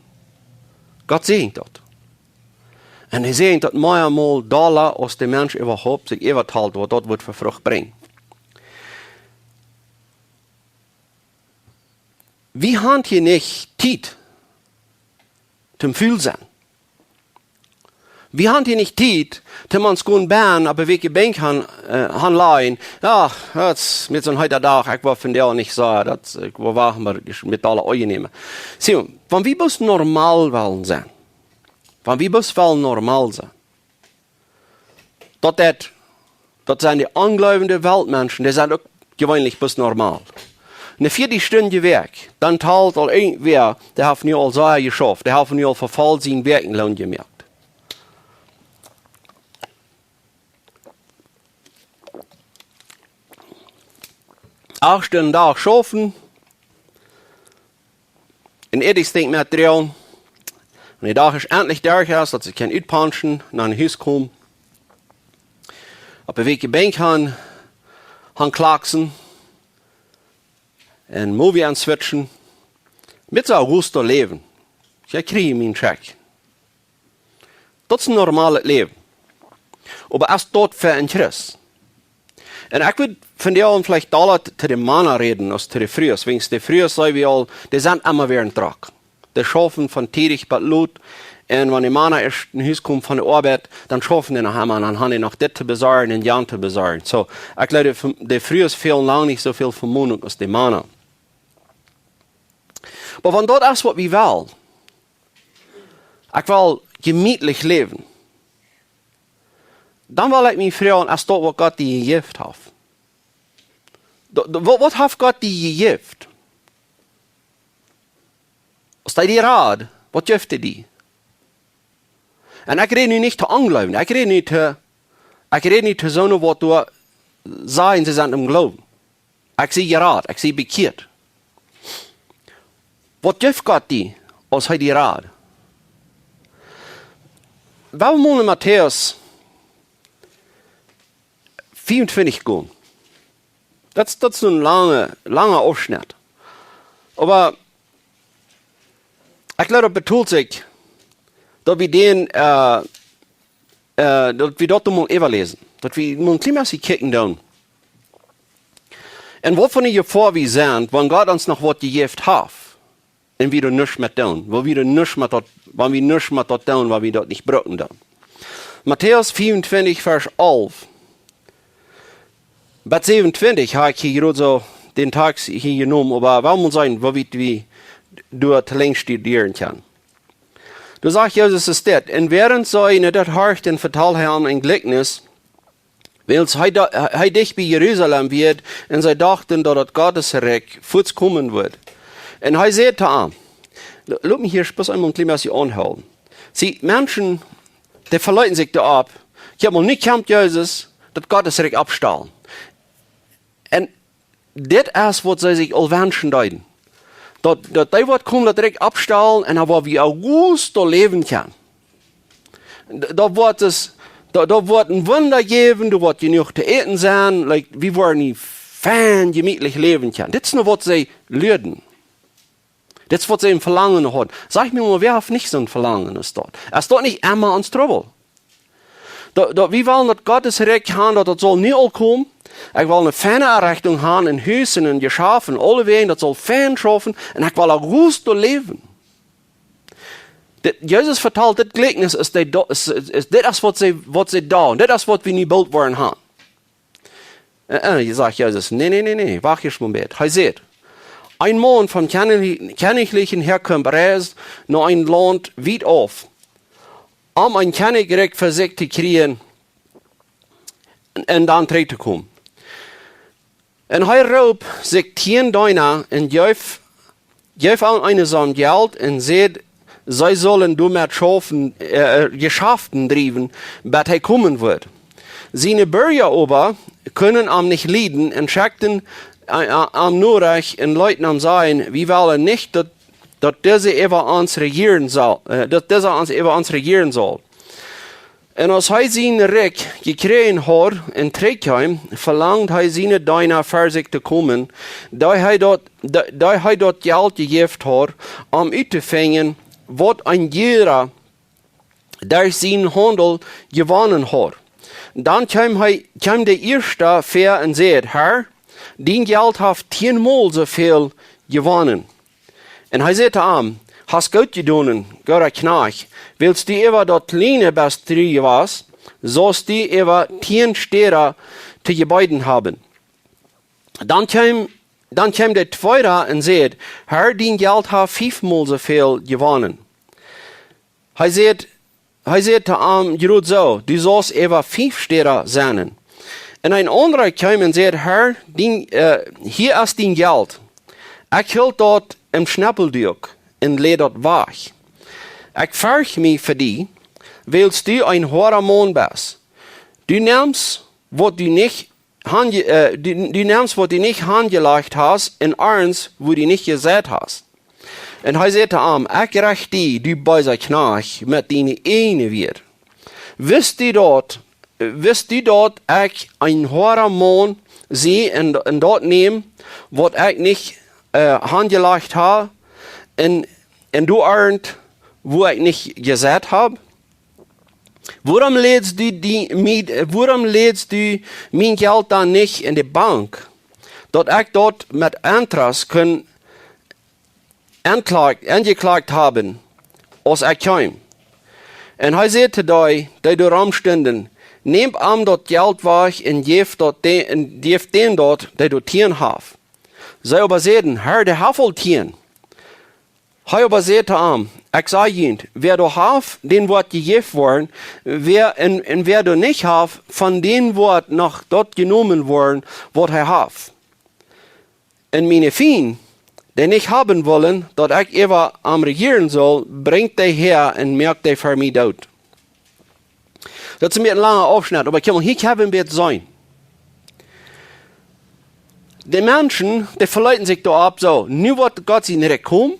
Gott säajent daut. Un hee säajent daut meamol dolla, aus de Mensch äwahaupt sikj äwahelt, waut daut woat fa Frucht brinjen. Wie han hia nich Tiet toom ful sennen. Wie han hia nich Tiet toom ons gonen bennen, opp de weekje Benkj han, äh, han lajen. Jo, daut es met soon heeta Dach, ekj woa vondoag nich sajen, daut, ekj woa wachten, oba daut es met aule Oajen nämen. See, wan wie bloos normal wellen sennen, wan wie bloos wellen normal sennen, daut, daut, daut sent de onjleewende Weltmenschen, dee sent uk jeweenlich bloos normal. Eene vieetich Stund Woakj, dan talt aul irjentwäa, dee haft nu aul sea jeschauft, dee haft nu aul fa voll sien Woakjenloon jemoakt. Acht Stund Dach schaufen, een Ätjestenkj metdroagen. Wan de Dach endlich derch es, daut see kjennen utpunchen, no Hus komen. Opp de weekje Benkj han, han kloaksen. Un Movie aunswitchen. Met soo a gusto läwen. Ekj kjrie mien Check. Daut es een normalet Läwen. Oba es daut fa een Christ? Un ekj wudd vondoag veleicht dolla t-, to de Mana räden aus to de Frues. Wiels de Frues, saj wie aul, dee sent emma wada en Drock. Dee schaufen von tiedich bat lot. Un wan de Mana ieescht no Hus komen von de Oabeit, dan schaufen dee noch emma un dan han dee noch dit to besorjen un jant to besorjen. Soo, ekj jleew, de Frues fälen lang nich soo väl Vemonunk aus de Mana. Oba wan daut es waut wie wellen, ekj well jemietlich läwen, dan well ekj mie froagen, es daut waut Gott die jejäft haft? Daut, daut, waut, waut haft Gott die jejäft? Aus hee die rad, waut jeft hee die? Un ekj räd nu nich to Onjleewende, ekj räd nu to, ekj räd nu to soone waut doa sajen, see sent em Gloowen. Ekj sie jerat, ekj sie bekjieet. Waut jeft Gott die, aus hee die rad? Wie wellen mol en Matäus 25 gonen. Daut, daut es een langa, langa Aufschnett. Oba ekj jleew, daut betolt sikj, daut wie dän, äh, äh, daut wie daut mol äwaläsen. Daut wie mol een kjlien bät kjikjen doonen. Un waut fa eene Jefoa wie sent, wan Gott ons noch waut jejäft haft. Un wie doa nuscht met doonen. Wan wie doa nuscht met daut, wan wie nuscht met daut doonen, wan wie daut nich brucken doonen. Matäus 25, Varsch 11. Bat 27 hab ekj hia jrod soo dän Tekst hia jenomen, oba wie wellen seenen, woo wiet wie doa to lang studieren kjennen. Doa sajcht Jesus es dit: Un wäarent see no daut horchten, vetald hee an een Jlikjnis, wiels hee, da- hee dicht bie Jerusalem wia, un see dochten, daut daut Gottes Rikj fuaz komen wudd. Un hee säd to an, lo- lot mie hia bloos eemol een kjlien bät aunhoolen. See, Menschen, dee veleeten sikj doaropp, kjikj mol, nu kjemt Jesus, daut Gottes Rikj oppstalen. Un dit es waut see sikj aul wenschen deeden. Daut, daut dee woat komen, daut Rikj oppstalen, un dan woa wie Augusto läwen kjennen. D- Daut woat es, daut, daut woat een Wunda jäwen, doa woat jenuach to äten sennen, like, wie woaren hia fein, jemietlich läwen kjennen. Dit es nu waut see luaden. Dit es waut see een Velangen hauden. Saj mie mol, wäa haft nich soon Velangen aus daut? Es daut nich emma ons Trubbel? Daut, daut wie wellen daut Gottes Rikj haben, daut daut saul nu aul komen. Ekj well eene feine Enrechtunk haben, een Hus un een Jeschaft un aulewäajen, daut saul fein schaufen. Un ekj well Augusto läwen. Dit, Jesus vetalt dit Jlikjnis, es, dee do- es, es, es, dit es waut see, waut see doonen. Dit es waut wie nu boolt woaren haben. Äh, äh, sajcht Jesus: Nä, nä, nä, nä, wacht ieescht mol een bät. Hee sajcht: Een Maun von kjennichlichen Häakunft reisd no een Launt wiet auf, om een Kjennichrikj fa sikj to kjrieen un, un dan trigj to komen. Un hee roopt sikj tieen Deena un jeef jeef an eene Som Jelt un säd, see sullen doamet schaufen, äh, Jeschaften driewen, bat hee komen wudd. Siene Birja oba kunnen am nich lieden un schekjten, äh, äh, am Norecht un leeten am sajen: Wie wellen nich, daut, daut dise äwa ons rejieren saul, äh, daut dise ons äwa ons rejieren saul. Un aus hee sien Rikj jekjräajen haud un trigj kjeem, velangd hee siene Deena fa sikj to komen, dee hee daut, dee, dee hee daut Jelt jejäft haud, om uttofinjen, waut een jieda derch sienen Haundel jewonnen haud. Dan kjeem hee, kjeem de ieeschta väa un säd: Herr, dien Jelt haft tieenmol soo väl jewonnen. Un hee säd to am: Hast goot jedonen, gooda Kjnajcht, wiels du äwa daut kjliene best tru jewast, saust du äwa tieen Städa to jebeeden haben. Dan kjeem, dan kjeem de tweeda un säd: Herr, dien Jelt haft fiefmol soo väl jewonnen. Hee säd, hee säd to am: Jrod soo, du saust äwa fief Städa sennen. Un een aundra kjeem un säd: Herr, dien, äh, hia es dien Jelt. Ekj hilt daut em Schneppelduak un läd daut wajch. Ekj fercht mie fa die, wiels du een hoada Maun best. Du nemst, waut du nich han-, äh, du, du nemst, waut du nich hanjelajcht hast, un arnst, wua du nich jeseit hast. Un hee säd to am: Ekj recht die, du beesa Kjnajcht, met diene ieejne Wieed. Wist du daut, wist du daut ekj een hoada Maun sie un, un daut neem, waut ekj nich, äh, hanjelajcht hab, un, un du arnst, wua ekj nich jeseit hab? Wuarom lädst du die, mie, wuarom lädst du mien Jelt dan nich en de Bank, daut ekj daut met Interest kunn ankla-, aunjeklot haben, aus ekj kjeem? Un hee säd to dee, dee doa rom stunden: Nämt am daut Jelt wajch un jäft daut de-, un jäft dän daut, dee doa tieen haft. See oba säden: Herr, dee haft aul tieen. Hee oba säd to am: Ekj saj junt, wäa doa haft, dän woat jejäft woaren, wäa, un, un wäa doa nich haft, von dän woat noch daut jenomen woaren, waut hee haft. Un miene Fiend, dee nich haben wullen, daut ekj äwa am rejieren saul, brinjt dee häa un moakt dee fa mie doot. Daut es een bät een langa Aufschnett, oba kjikj mol, hia kjenn wie een bät seenen. de Menschen, dee veleeten sikj doaropp, soo, nu woat Gott sien Rikj komen,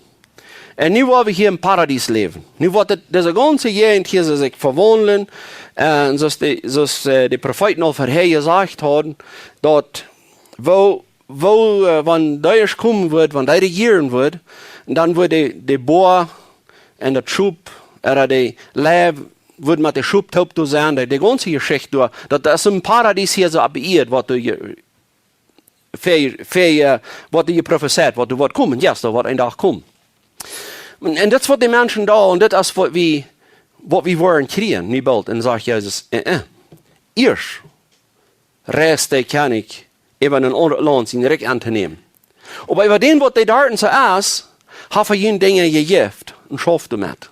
un nu woa wie hia em Paradies läwen. Nu woat dit, dise gaunze Jäajent hia soo sikj vewaundlen, un soo aus de, soo aus, äh, de Profeeten aul verhäa jesajcht hauden, daut woo, woo, äh, wan dee ieescht komen wudd, wan dee rejieren wudd, dan wudd de, de Boa un daut Schop, ooda de Leiw wudd met de Schop toop doa sennen, de, de gaunze Jeschicht doa, daut, daut es een Paradies hia soo opp Ieed, waut doa je, ver-, ver-, äh, waut doa jeprofezeit, waut doa woat komen, yes, doa woat een Dach komen. Un, un dit es waut de Menschen doa, un dit es waut wie, waut wie woaren kjrieen, nu boolt. Un sajcht Jesus, äh, äh. Ieescht reist de Kjennich äwa een aundret Launt sien Rikj auntonämen. Oba äwa dän, waut dee doa soo es, haft hee junt Dinja jejäft un schauft doamet.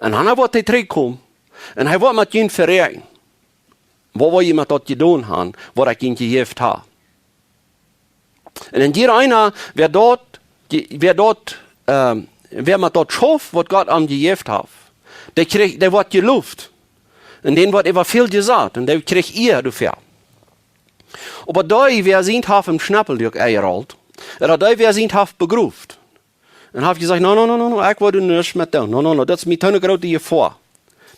Un dan woat hee trigjkomen un hee woat met junt veräakjnen. Waut woa jie met daut jedonen haben, waut ekj junt jejäft hab? Un en jieda eena, wäa daut, dee, wäa daut, ähm, wäa met daut schauft, waut Gott am jejäft haft, dee kjricht, dee woat jelooft. Un dän woat äwa väl jesajcht, un dee kjricht Ea doafäa. Oba dee, wäa sient haft em Schneppeldüak enjerolt, ooda dee, wäa sient haft begroft, un haft jesajcht, no, no, no, no, no, ekj woa doa nuscht met doonen. No, no, no, daut es mie too ne groote Jefoa.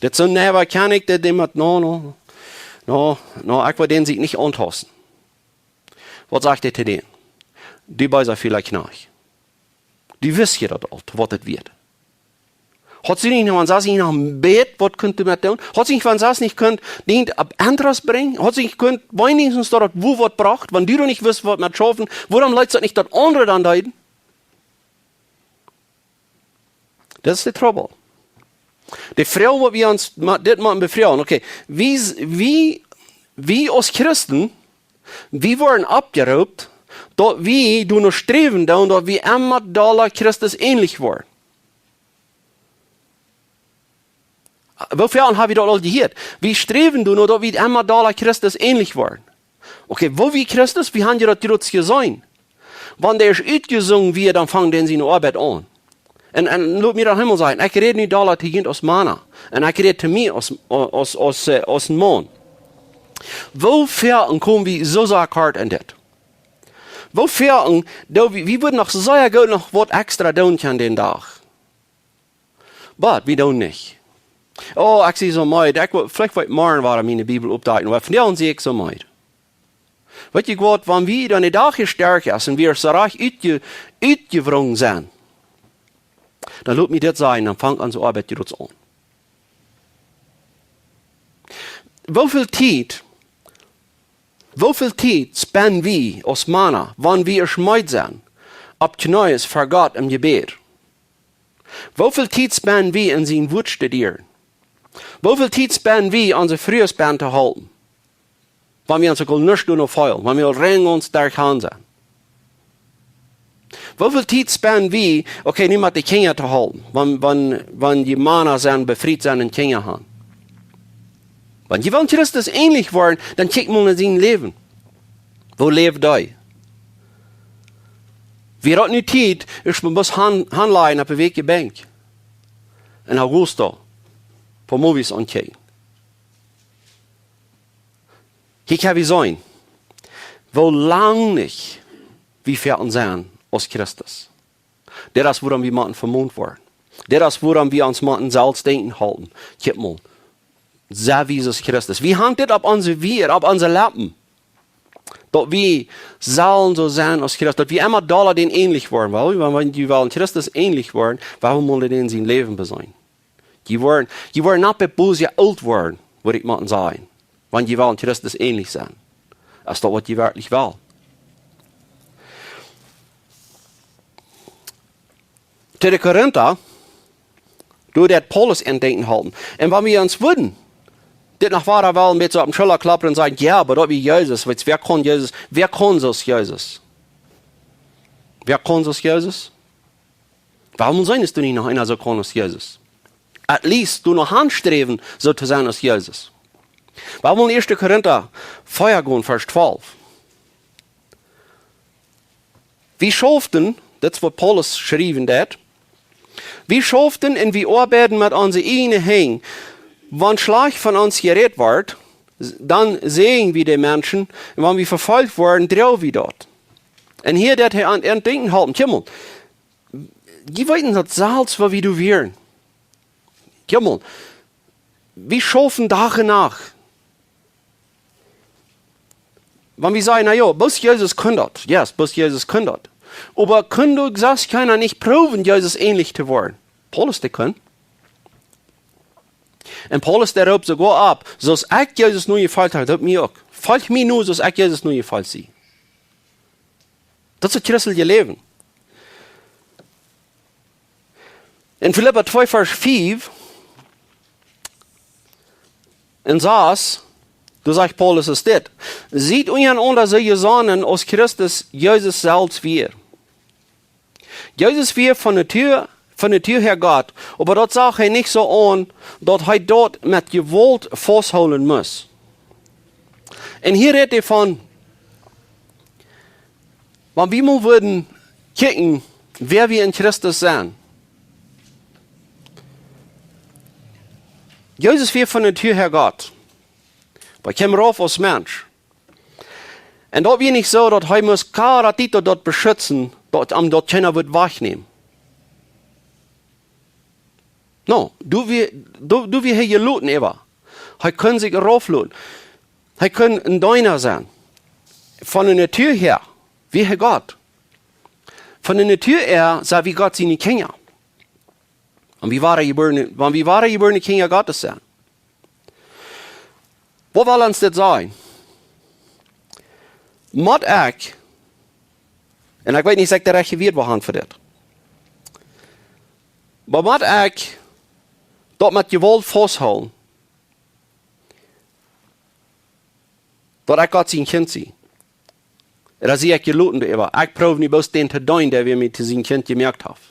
Daut es soon Neiba, kaun ekj daut met, no, no, no, no, ekj woa dän sikj nich auntausten. Waut sajcht hee to dän? Du beesa, fula Kjnajcht. Du wist je daut aul, waut daut wia. Haud see nich, wan see nich noch een bät waut kunnen doamet doonen? Haud see nich, wan see nich kunnen, dee opp Interest brinjen? Haud see nich kunnen, weens daut daut woo waut brocht, wan du doa nich wist waut met schaufen, wuarom leet see nich daut aundre dan deeden? Daut es de Trubbel. De Froag, waut wie ons ma-, dit motten befroagen, okay, wie s-, wie, wie aus Christen, wie woaren oppjeroopt, daut wie doano sträwen doonen, daut wie emma dolla Christus änlich woaren. Woo väl haben wie daut aul jehieet? Wie sträwen doano, daut wie emma dolla Christus änlich woaren. Okay, woo wie Christus, wie haben je daut jrods jeseenen. Wan dee ieescht utjesungen wia, dan funk dee siene Oabeit aun. Un, un lot mie daut eemol sajen, ekj räd nu dolla to junt aus Mana. Un ekj räd to mie aus, aus, aus, äh, aus een Maun. Woo väl komen wie soo sea kort en dit? Woo väl, doo wie, wie wudden noch sea goot noch waut extra doonen kjennen dän Dach. Oba wie doonen nich. Oh, ekj sie soo meed. Ekj woa, veleicht woa ekj morjen wada miene Bibel oppdakjen, oba vondoag sie ekj soo meed. Weet jie waut, wan wie dan de Dach jesterkjt es un wie soo rajcht utje-, utjewrungen sent, dan lot mie dit sajen, dan fangt onse Oabeit jrods aun. Woo väl Tiet, woo väl Tiet spend wie aus Mana, wan wie ieescht meed sent, opp Kjnees ver Gott em Jebäd? Woo väl Tiet spend wie en sien Wuat studieren? Woo väl Tiet spend wie onse Frues bie to hoolen? Wan wie ons uk aul nuscht doonen feelen, wan wie aul rein ons derch han sent. Woo väl Tiet spend wie, okay, nu met de Kjinja to hoolen, wan, wan, wan dee Mana sent, befriet sent un Kjinja han? Wan jie wellen Christus änlich woaren, dan kjikjt mol no sien Läwen. Woo läwd hee? Wia daut nu Tiet, es maun bloos han, hanlajen opp de weekje Benkj en Augusta, fa Movies aunkjikjen? Hia kjenn wie seenen, woo lang nich wie veoaten sent aus Christus. Dit es wuarom wie motten vemont woaren. Dit es wuarom wie ons motten selfst denkjen hoolen. Kjikj mol, soo aus Jesus Christus. Wie han dit opp onse Wieed, opp onse Leppen, daut wie sellen soo sennen aus Christus, daut wie emma dolla dän änlich woaren. Well, wan, wan wie wellen Christus änlich woaren, wuarom mott wie dän sien Läwen beseenen? Jie woaren, jie woaren nich bloos oolt woaren, wudd ekj mol sajen, wan jie wellen Christus änlich sennen. Es daut waut jie werkjlich wellen? To de Korinta, doa deed Paulus aun denkjen hoolen. Un wan wie ons wudden dit noch wada wellen met soo opp de Schulla kloppen un sajen, jo, oba daut wia Jesus, wiels wäa kaun Jesus, wäa kaun soo aus Jesus? Wäa kaun soo aus Jesus? Wuarom sent doa nich noch eena soo kaun aus Jesus? At least doano hansträwen, soo to sennen aus Jesus. Wuarom ieeschte Korinta vea gonen, Varsch twalf. Wie schauften, daut es waut Paulus schriewen deed, wie schauften un wie oabeiden met onse ieejne Henj. Wan schlajcht von ons jerät woat, dan säajnen wie de Menschen, un wan wie vefolcht woaren, droagen wie daut. Un hia deit hee an, an denkjen halpen: Kjikj mol, jie weeten daut selfst, woo wie doa wieren. Kjikj mol, wie schaufen Dach un Nacht. Wan wie sajen, na jo, bloos Jesus kunn daut. Yes, bloos Jesus kunn daut. Oba kunn doch sest kjeena nich proowen, Jesus änlich to woaren? Paulus, dee kunn. Un Paulus, dee roopt soogoa opp: Soo aus ekj Jesus nu jefolcht hab, doot mie uk. Folcht mie nu, soo aus ekj Jesus nu jefolcht sie. Daut es daut christelje Läwen. En Filippa twee, Varsch fief un sas, doa sajcht Paulus es dit: Siet unjarenaunda soo jesonnen, aus Christus Jesus selfst wia. Jesus wia von Natua, von Natua häa Gott, oba daut sach hee nich soo aun, daut hee daut met Jewault fausthoolen must. Un hia rät hee von, wan wie mol wudden kjikjen, wäa wie en Christus sent. Jesus wia von Natua häa Gott, oba kjeem rauf aus Mensch. Un daut wia nich soo, daut hee must karatito daut beschutzen, daut am daut kjeena wudd wajchnämen. No, doa wia, doa, doa wia hee jeloten äwa. Hee kunn sikj raufloten. Hee kunn een Deena sennen. Von de Natua häa wia hee Gott. Von de Natua häa sent wie Gott siene Kjinja. Wan wie woare jebuarne, wan wie woare jebuarne Kjinja Gottes sent. Waut well ons dit sajen? Mott ekj, un ekj weet nich, aus ekj de rajchte Wieed woa han fa dit, oba mott ekj daut met Jewault fausthoolen, daut ekj Gott sien Kjint sie? Ooda sie ekj jeloten doaräwa? Ekj proow nu bloos dän to deenen, dee mie to sien Kjint jemoakt haft.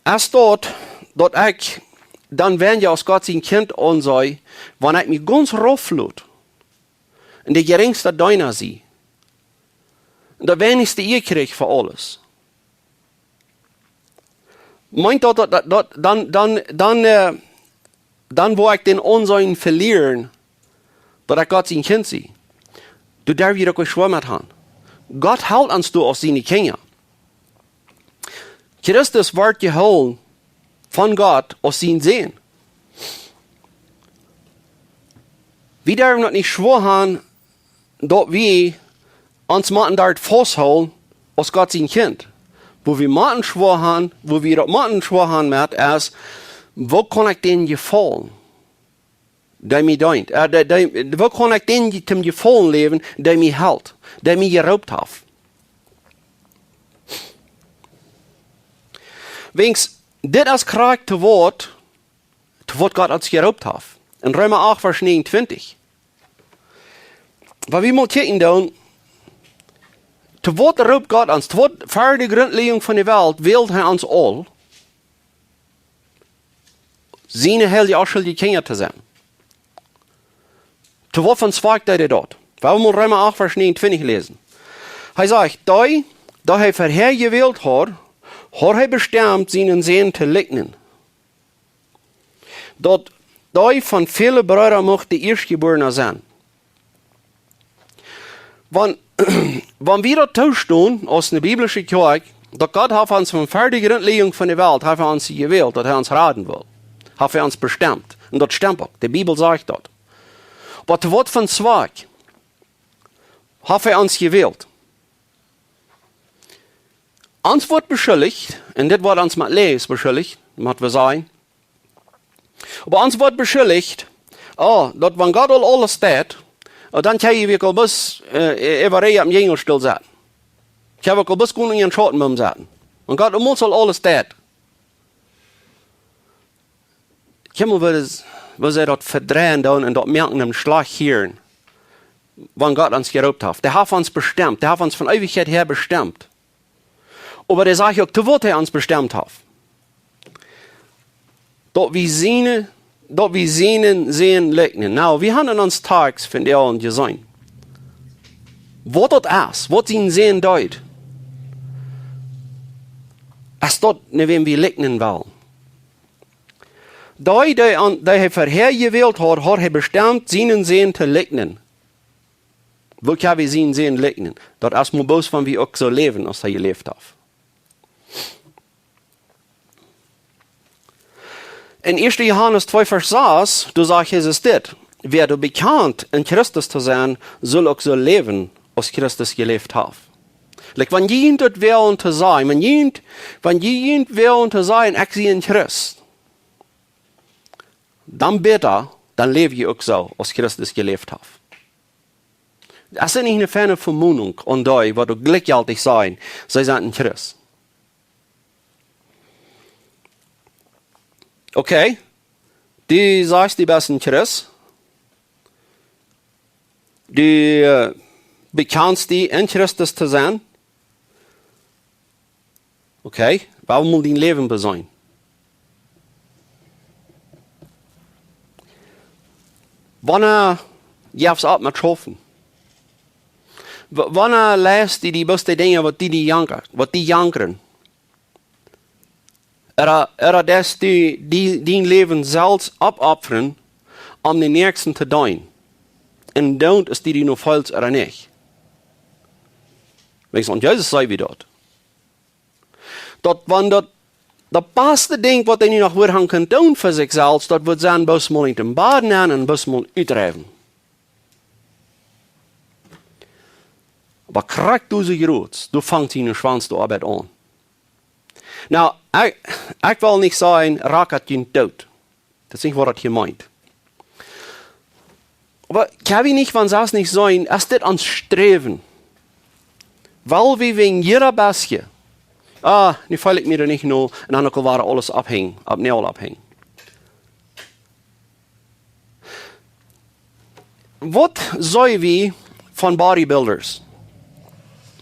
Es daut, daut ekj dan weinja aus Gott sien Kjint aunsee, wan ekj mie gaunz rauflot un de jerinjsta Deena sie un daut weinichste Ea kjrieech fa aules? Meent daut, daut, daut, daut dan, dan, dan, äh, dan woa ekj dän Aunseenen velieren, daut ekj Gott sien Kjint sie? Doa derw jie uk schwoa met han. Gott helt ons doa aus siene Kjinja. Christus wort jehoolen von Gott aus sien Sän. Wie derwen daut nich schwoa han, daut wie ons motten doa fausthoolen aus Gott sien Kjint. Wua wie motten schwoa han, wua wie daut motten schwoa han met, es: Woo kaun ekj dän jefaulen, dee mie deent? Äh, dee, dee, woo kaun ekj dän je-, dän jefaulen läwen, dee mie helt, dee mie jeroopt haft? Wiels dit es krakjt to waut, to waut Gott ons jeroopt haft. En Reema acht, Varsch näajenuntwintich. Wan wie mol kjikjen doonen, to waut roopt Gott ons, to waut ver de Grundlegung von de Welt wäld hee ons aul, siene heilje, onschuldje Kjinja to sennen. To waut von Zwakj deed hee daut? Wan wie mol Reema acht, Varsch näajenuntwintich läsen. Hee sajcht: Dee, dee hee verhäa jewält haud, haud hee bestemt, sienen Sän to likjnen, daut dee von väle Breeda mucht de Ieeschtjebuarna sennen. Wan, wan wie daut toostonen aus eene biblische Kjoakj, daut Gott haft ons von ver de Grundlegung von de Welt, haft hee ons jewält, daut hee ons raden well, haft hee ons bestemt. Un daut stemt uk. De Bibel sajcht daut. Oba to waut von Zwakj haft hee ons jewält? Ons woat beschuldicht, un dit woat ons met Läajes beschuldicht, mott wie sajen. Oba ons woat beschuldicht, oh, daut wan Gott aul aules deit, oh, dan kjenn wie uk aul bloos, äh, äwareen oppem Jinjelstool setten. Kjenn wie uk aul bloos gonen en dän Schautenboom setten. Wan Gott aul aul aules deit. Kjikj mol, woo see, woo see daut vedreien doonen un daut moaken däm schlajcht hieren, wan Gott ons jeroopt haft. Dee haft ons bestemt. Dee haft ons von Eewichkjeit häa bestemt. Oba dee sajcht uk, to waut hee ons bestemt haft. Daut wie siene, daut wie sienen Sän likjnen. Nu, wie haben en ons Tekst von de Aulent jeseenen, waut daut es, waut sien Sän deed. Es daut, no wäm wie likjnen wellen. Dee, dee, aun, dee hee verhäa jewält haud, haud hee bestemt, sienen Sän to likjnen. Woo kjenn wie sienen Sän likjnen? Daut es mau bloos, wan wie uk soo läwen, aus hee jeläft haft. En ieeschte Johanes twee Varsch sas, doa sajcht Jesus dit: Wäa doa bekjant, en Christus to sennen, saul uk soo läwen, aus Christus jeläft haft. Like, wan jie daut wellen to sennen, wan jie, wan jie wellen to sennen, ekj sie en Christ, dan bäta, dan läw jie uk soo, aus Christus jeläft haft. Es daut nich eene feine Vemonunk aun dee, waut uk jlikjjeltich sent, see sent en Christ? Okay, du sajchst, du best en Christ. Du, äh, bekjanst die en Christus to sennen. Okay, wuarom mol dien Läwen beseenen? Wanea jefst opp met schaufen? W-, wanea leist du die bloos de Dinja, waut die, die janka-, waut die jankren? Ooda, ooda deist du die, dien Läwen selfst oppopfren, om dän Näakjsten to deenen? Un dan es die, die noch feels ooda nich. Weetst, un Jesus säd wie daut. Daut wan daut, daut baste Dinkj, waut hee nu noch wudd haben kunnen doonen fa sikj selfst, daut wudd sennen, bloos mol en dän Bad nämen un bloos mol utdriewen. Oba krakjt doa soo groot, doa fangt siene schwoaste Oabeit aun. Nu, ekj, ekj well nich sajen, rakat junt doot. Daut es nich, waut daut hia meent. Oba kjenn wie nich, wan sas nich sennen, es dit ons Sträwen? Well wie wäajen jieda bestje, ah, nu feel ekj mie doa nich no, un dan uk aul wada aules opphenjen, opp Näajel opphenjen. Waut saj wie von Bodybuilders?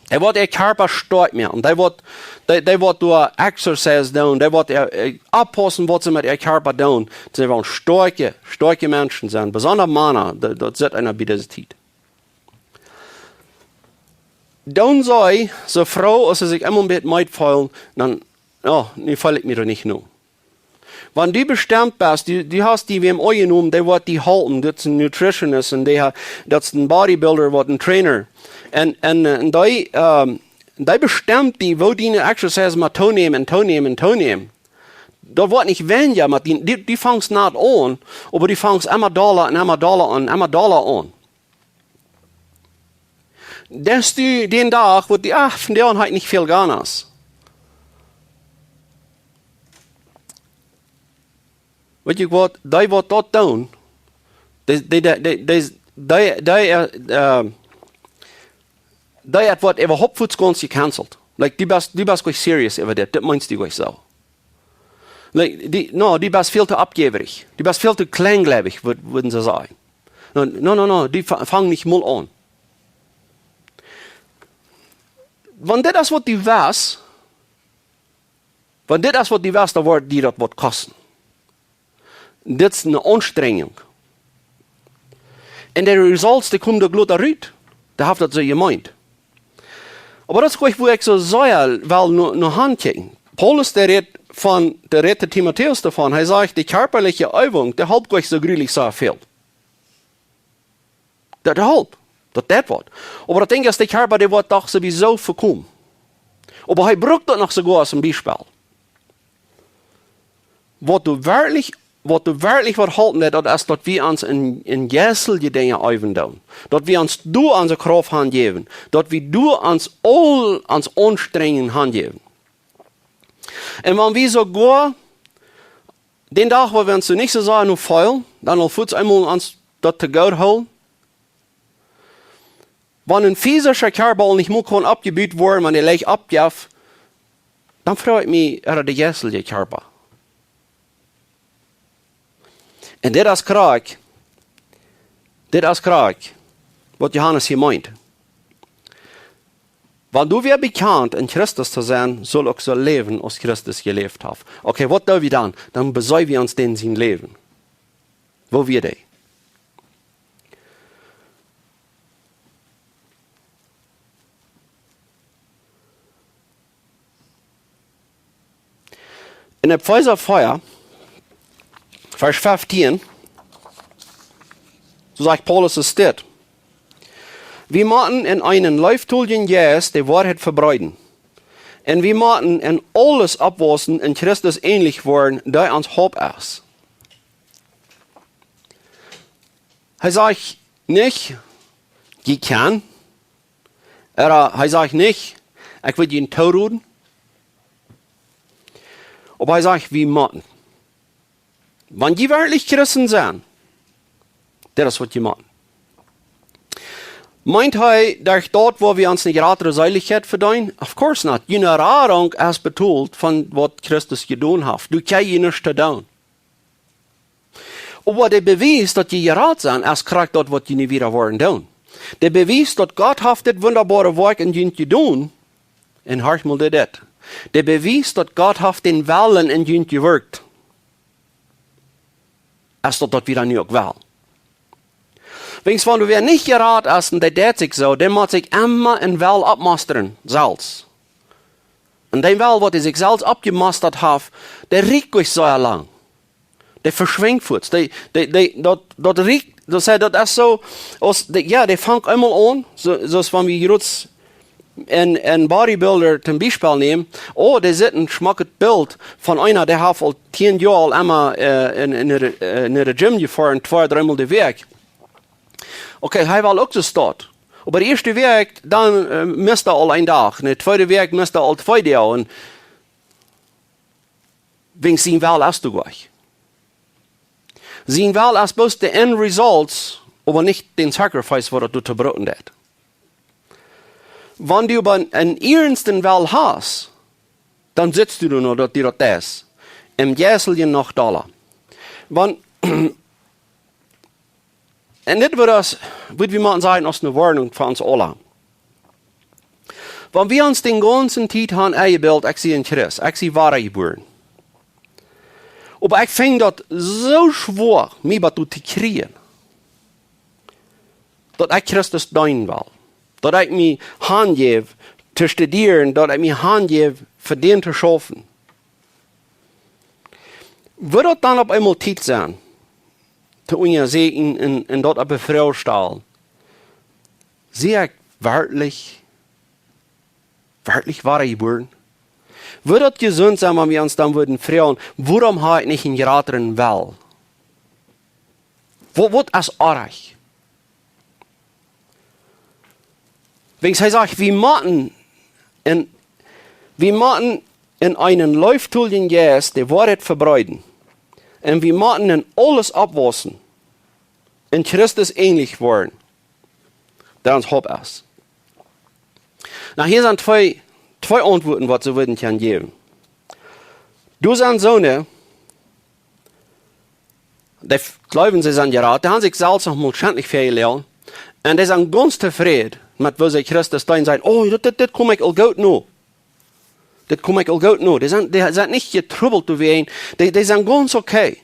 Dee woaren äa Kjarpa stoakj moaken. Dee woaren, dee, dee woaren doa Exercise doonen. Dee woaren, äh, äh, oppaussen, waut see met äa Kjarpa doonen. See wellen stoakje, stoakje Menschen sennen. Besonda Mana, daut, daut sitt eena bie dise Tiet. Dan saj, soo froh aus see sikj emma een bät meed feelen, dan, oh, nu feel ekj mie doa nich no. Wan du bestemt best, du, du hast die wäm aunjenomen, dee woat die halpen, daut es een Nutritionist un dee ha-, daut es een Bodybuilder, waut een Trainer. Un, un, äh, un dee, ähm, dee bestemt die, woo diene Exercise mott toonämen un toonämen un toonämen. Daut woat nich weinja, oba du, du, du fangst nich aun, oba du fangst emma dolla un emma dolla un emma dolla aun. Deist du dän Dach, waut du, ah, vondoag hab ekj nich väl ganas. Weetst waut, dee waut daut doonen, dee, dee, äh, äh, dee woat äwahaupt fuaz gaunz gecancelt. Like, du best, du best goanich serious äwa dit, dit meenst du goanich soo. Like, du, no, du best väl too oppjäwrich. Du best väl too kjleengleewich, wud-, wudden see sajen. No, no, no, no, du fa-, fang nich mol aun. Wan dit es waut du west, wan dit es waut du west, dan woat die daut waut kosten. Dit es eene Aunstrenjunk. Un de results, dee komen doa jlikj rut. Dee haft daut soo jemeent. Oba daut es goanich, wua ekj soo sea well no, no hankjikjen. Paulus, dee rät von, dee rät de Timotäus doavon. Hee sajcht, de kjarpaliche Äwunk, dee halpt goanich soo grulich soo väl. Daut halpt. Daut deit waut. Oba daut Dinkj es, de Kjarpa, dee woat doch sowieso vekomen. Oba hee brukt daut noch soogoa aus een Biespel. Waut doa werkjlich, waut doa werkjlich waut halpen deit, daut es, daut wie ons en, en jeistelje Dinja äwen doonen. Daut wie ons doa onse Krauft hanjäwen. Daut wie doa ons aul ons Aunstrenjen hanjäwen. Un wan wie soogoa dän Dach, wua wie ons nich soo sea no feelen, dan aul fuaz eemol ons daut to goot hoolen. Wan een physischa Kjarpa aul nich mol kaun oppjebut woaren, wan hee leicht oppjeft, dan froag ekj mie, ooda de jeistelje Kjarpa. Un dit es krakjt, dit es krakjt, waut Johanes hia meent. Wan du wäa bekjant, en Christus to sennen, saul uk soo läwen, aus Christus jeläft haft. Okay, waut doo wie dan? Dan beseenen wie ons dän sien Läwen. Woo wia dee? En Efeesa vea, Varsch feftieen, soo sajcht Paulus es dit: Wie motten en eenen leeftoljen Jeist de Woarheit vebreeden. Un wie motten en aules oppwaussen un Christus änlich woaren, dee ons Haupt es. Hee sajcht nich: Jie kjennen. Ooda hee sajcht nich: Ekj well junt tooroden. Oba hee sajcht: Wie motten. Wan jie werkjlich Christen sent, dit es waut jie motten. Meent hee, daut doa, wua wie ons ne jratre Seelichkjeit vedeenen? Of course not. June Radunk es betolt von waut Christus jedonen haft. Doa kjenn jie nuscht doonen. Oba de Bewies, daut jie jerat sent, es krakjt daut, waut jie nu wada woaren doonen. De Bewies, daut Gott haft dit wundaboare Woakj en junt jedonen, un horcht mol dit, dit. De Bewies, daut Gott haft dän Wellen en junt jewirkjt, es daut, daut wie dan nu uk wellen. Wiels wan wäa nich jerat es un dee deit sikj soo, dee mott sikj emma een Well oppmostren, selfst. Un dee Well, waut hee sikj selfst oppjemostat haft, dee rieekjt nich soo lang. Dee veschwinjt fuaz. Dee, dee, dee, daut, daut rieekjt, daut sajcht, daut es soo, aus, dee, jo, dee fangt eemol aun, soo, soo aus wan wie jrods een, een Bodybuilder toom Biespel nämen. Oh, dee sitt een schmocket Bilt von eena, dee haft aul tieen Joa aul emma, äh, en, en, en, en de Gym jefoaren, twee, dreemol de Wäakj. Okay, hee well uk soo stoakj. Oba de ieeschte Wäakj, dan, äh, mist hee aul een Dach. De tweede Wäakj mist hee aul twee Doag. Un wiels sien Well es doa nich. Sien Well es bloos de end results, oba nich dän sacrifice, waut daut doatoo brucken deit. Wan du oba een, een iernsten Well hast, dan sitst du doa noch, daut du daut deist. Em Jeisteljen noch dolla. Wan, un dit wudd aus, wudd wie mau sajen, aus ne Woarnunk fa ons aula. Wan wie ons de gaunze Tiet haben enjebilt, ekj sie een Christ, ekj sie wadajebuaren. Oba ekj finj daut soo schwoa, mie waut to kjrieen, daut ekj Christus deenen well. Daut ekj mie hanjäw to studieren, daut ekj mie hanjäw fa dän to schaufen. Wudd daut dan opp eemol Tiet sennen, to unjasäkjen un, un daut opp de Froag stalen: Sie ekj werkjlich, werkjlich wadajebuaren? Wudd daut jesunt sennen, wan wie ons dan wudden froagen: Wuarom hab ekj nich een jratren Well? Waut, waut es oajch? Wiels hee sajcht, wie motten en, wie motten en eenen leeftoljen Jeist de Woarheit vebreeden. Un wie motten en aules oppwaussen, un Christus änlich woaren, dee ons Haupt es. Nu, hia sent twee, twee Auntwuaten, waut see wudden kjennen jäwen. Doa sent soone, dee f-, jleewen, see sent jerat, dee haben sikj selfst noch mol schentlich väajeläajen. Un dee sent gaunz tofräd met woo see Christus deenen, sajen: Oh, dit, dit, dit kom ekj aul goot no. Dit kom ekj aul goot no. Dee sent, dee sent nich jetrubbelt doawäajen. Dee, dee sent gaunz okay.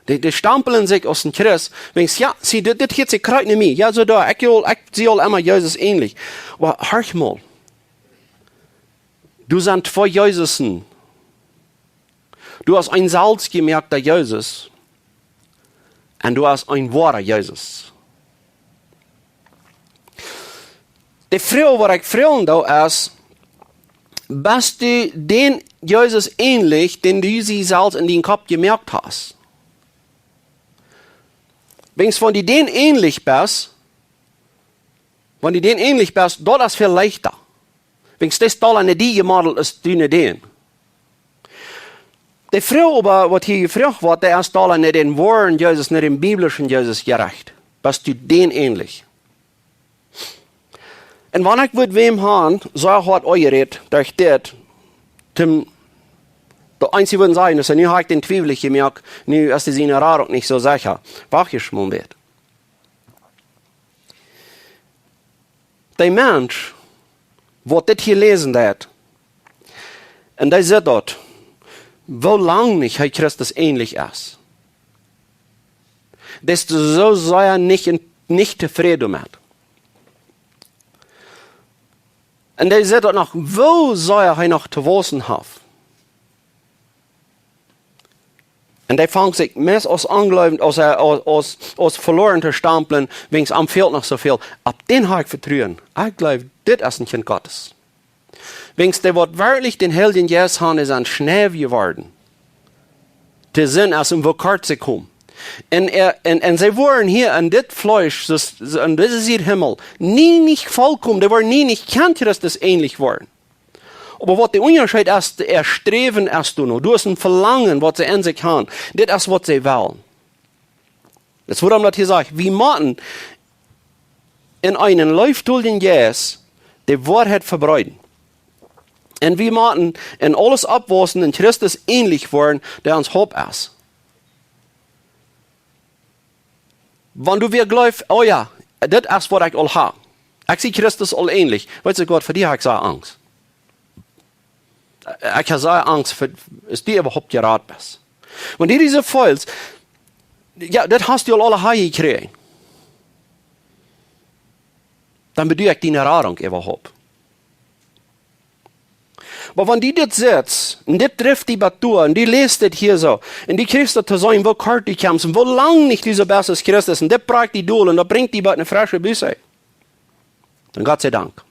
Dee, dee stamplen sikj aus een Christ. Wiels, jo, see, dit, dit jeit sikj krakjt no mie. Jo, soo doa, ekj well, ekj sie aul emma Jesus änlich. Oba horch mol. Doa sent twee Jesusen. Doa es een selfstjemoakta Jesus. Un doa es een woara Jesus. De Froag, waut ekj froagen doo, es: Best du dän Jesus änlich, dän du die selfst en dienen Kopp jemoakt hast? Wiels wan du dän änlich best, wan du dän änlich best, daut es väl leichta. Wiels dee es dolla no die jemodelt aus du no dän. De Froag oba, waut hia jefroacht woat, dee es dolla no dän woaren Jesus, no dän biblischen Jesus jerecht. Best du dän änlich? Un wan ekj wudd wäm haben, soo hia haud aunjerät, daut ekj dit, toom, daut eensje wudden sajen, daut see: Nu hab ekj dän twiewlich jemoakt, nu es dee siene Rad uk nich soo secha. Wacht ieescht mol een bät. De Mensch, waut dit hia läsen deit, un dee sitt daut, woo lang nich hee Christus änlich es, dee es soo sea nich en, nich tofräd doamet. Un dee sitt daut noch, woo sea hee noch to waussen haft. Un dee fangt sikj meist aus aunjleewend, aus, aus, aus, aus veloaren to stamplen, wiels am fält noch soo väl. Opp dän hab ekj Vetruen. Ekj jleew, dit es een Kjint Gottes. Wiels dee, waut werkjlich dän Heiljen Jeist haben, es aun Schnee jeworden. De Sind es, un woo kort see komen. Un, hee, un, un see woaren hia en dit Fleesch, soo, soo en dise Sied Himmel, nie nich vollkomen, dee woaren nie nich kjennen Christus änlich woaren. Oba waut de Unjascheet es, de Sträwen es doano. Doa es een Velangen, waut see en sikj haben. Dit es, waut see wellen. Daut es wuarom daut hia sajcht, wie motten en eenen leeftoljen Jeist de Woarheit vebreeden. Un wie motten en aules oppwaussen un Christus änlich woaren, dee ons Haupt es. Wan du wada jleefst, oh jo, dit es, waut ekj aul hab. Ekj sie Christus aul änlich. Weetst du, Gott, fa die hab ekj soo Angst. Ekj hab soo Angst, fa, aus du äwahaupt jerat best. Wan du dise feelst, jo, dit hast du aul aule jekjräajen. Dan bedua ekj diene Radunk äwahaupt. Oba wan du dit sitst, un dit drift die bat doa, un du läst dit hia soo, un du kjrichst daut to seenen, woo kort du kjemst, un woo lang nich du soo best aus Christus, un dit brinjt die dol, un daut brinjt die bat eene fresche Buße. Dan Gott sie Dank.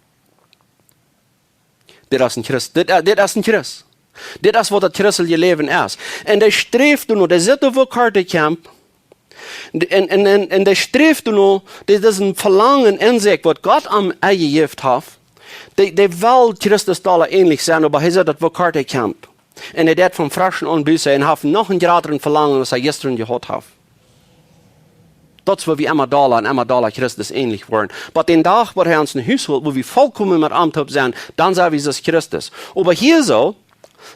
Dit es een Christ. Dit, äh, dit es een Christ. Dit es, waut daut christelje Läwen es. Un dee sträft doano, dee sitt, woo kort hee kjemt. Un, un, un, un dee sträft doano, dee, daut es een Velangen en sikj, waut Gott am enjejäft haft. Dee, dee well Christus doa änlich sennen, oba hee sitt daut, woo kort hee kjemt. Un hee deit von freschen aun Buße un haft noch een jratret Velangen, aus hee jistren jehaut haft. Daut es, woo wie emma dolla un emma dolla Christus änlich woaren. Bat dän Dach, wua hee ons no Hus holt, wua wie vollkomen met am toop sent, dan sent wie soo aus Christus. Oba hia soo,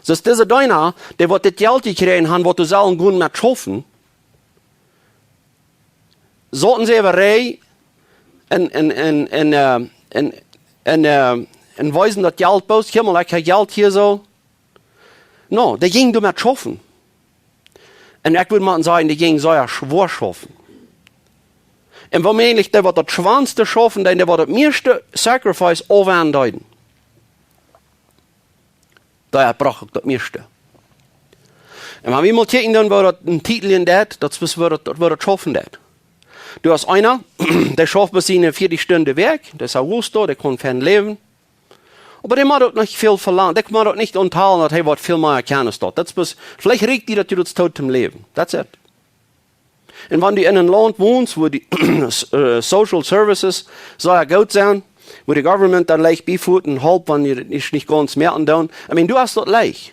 soo aus dise Deena, dee waut dit Jelt jekjräajen haben, waut doa sellen gonen met schaufen, sauten see äwa Rei un, un, un, un, äh, un, un, äh, un wiesen daut Jelt bloos, kjikj mol, ekj hab Jelt hia soo. No, dee jinjen doamet schaufen. Un ekj wudd mau sajen, dee jinjen sea schwoa schaufen. Un womäajlich dee, waut daut schwoaste schaufen deeden, dee, waut daut mieeschte sacrifice aunwenjen deeden, dee brocht uk daut mieeschte. Un wan wie mol kjikjen, dan woo daut een Titel en daut, daut es, woo daut, woo daut schaufen deit. Du hast eena, dee schauft bloos siene vieetich Stunden de Wäakj, daut es Augusto, dee kaun fein läwen. Oba dee mott uk nich väl velangen. Dee mott uk nich aunhoolen, daut hee waut väl mea kjennen es daut. Daut es bloos, veleicht rieekjt die daut, du daut toop toom läwen. That's it. Un wan du en een Launt wonst, wua die, äh, Social Services sea goot sent, wua de Government dan leicht biefoat un halpt, wan du daut nich, nich kaust mea aundoonen. I mean, du hast daut leicht.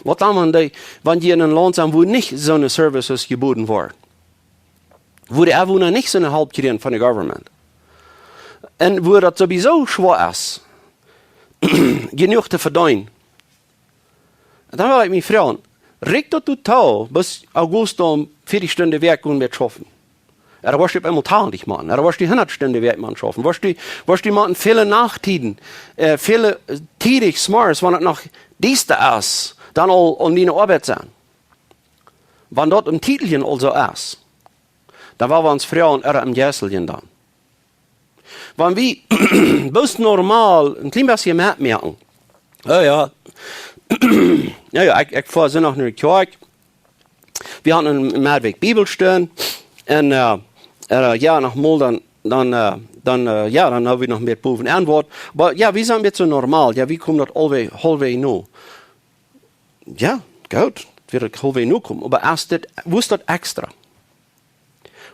Waut dan, wan dee, wan du en een Launt best, wua nich soone Services jeboden woaren? Wua de Enwoana nich soone Help kjrieen von de Government? Un wua daut sowieso schwoa es, jenuach to vedeenen. Un dan well ekj mie froagen, rieekjt daut doatoo, bat Augusto vieetich Stunden de Wäakj kjemt schaufen? Ooda woascht du opp eemol twaltich moaken? Ooda woascht du hundat Stunden de Wäakj moaken schaufen? Woascht du, woascht du moaken väle Nachttieden, äh, väle, äh, tiedich zemorjes, wan et noch diesta es, dan aul aun diene Oabeit sennen? Wan daut em Titeljen aul soo es, dan woa wie ons froagen, ooda em Jeisteljen dan. Wan wie bloos normal een kjlien bät metmoaken. Jo, jo. Jo, jo, ekj, ekj foa Sindach no de Kjoakj. Wie hauden eene Meddwäakj Bibelstund. Un, äh, äh, jo, noch mol dan, dan, äh, dan, äh, jo, dan haud wie noch mea bowen aun waut. Oba jo, wie sent een bät soo normal. Jo, wie komen daut aulwäajen, aulwäajen no. Jo, goot. Wie daut aulwäajen no komen. Oba es dit, wua es daut extra?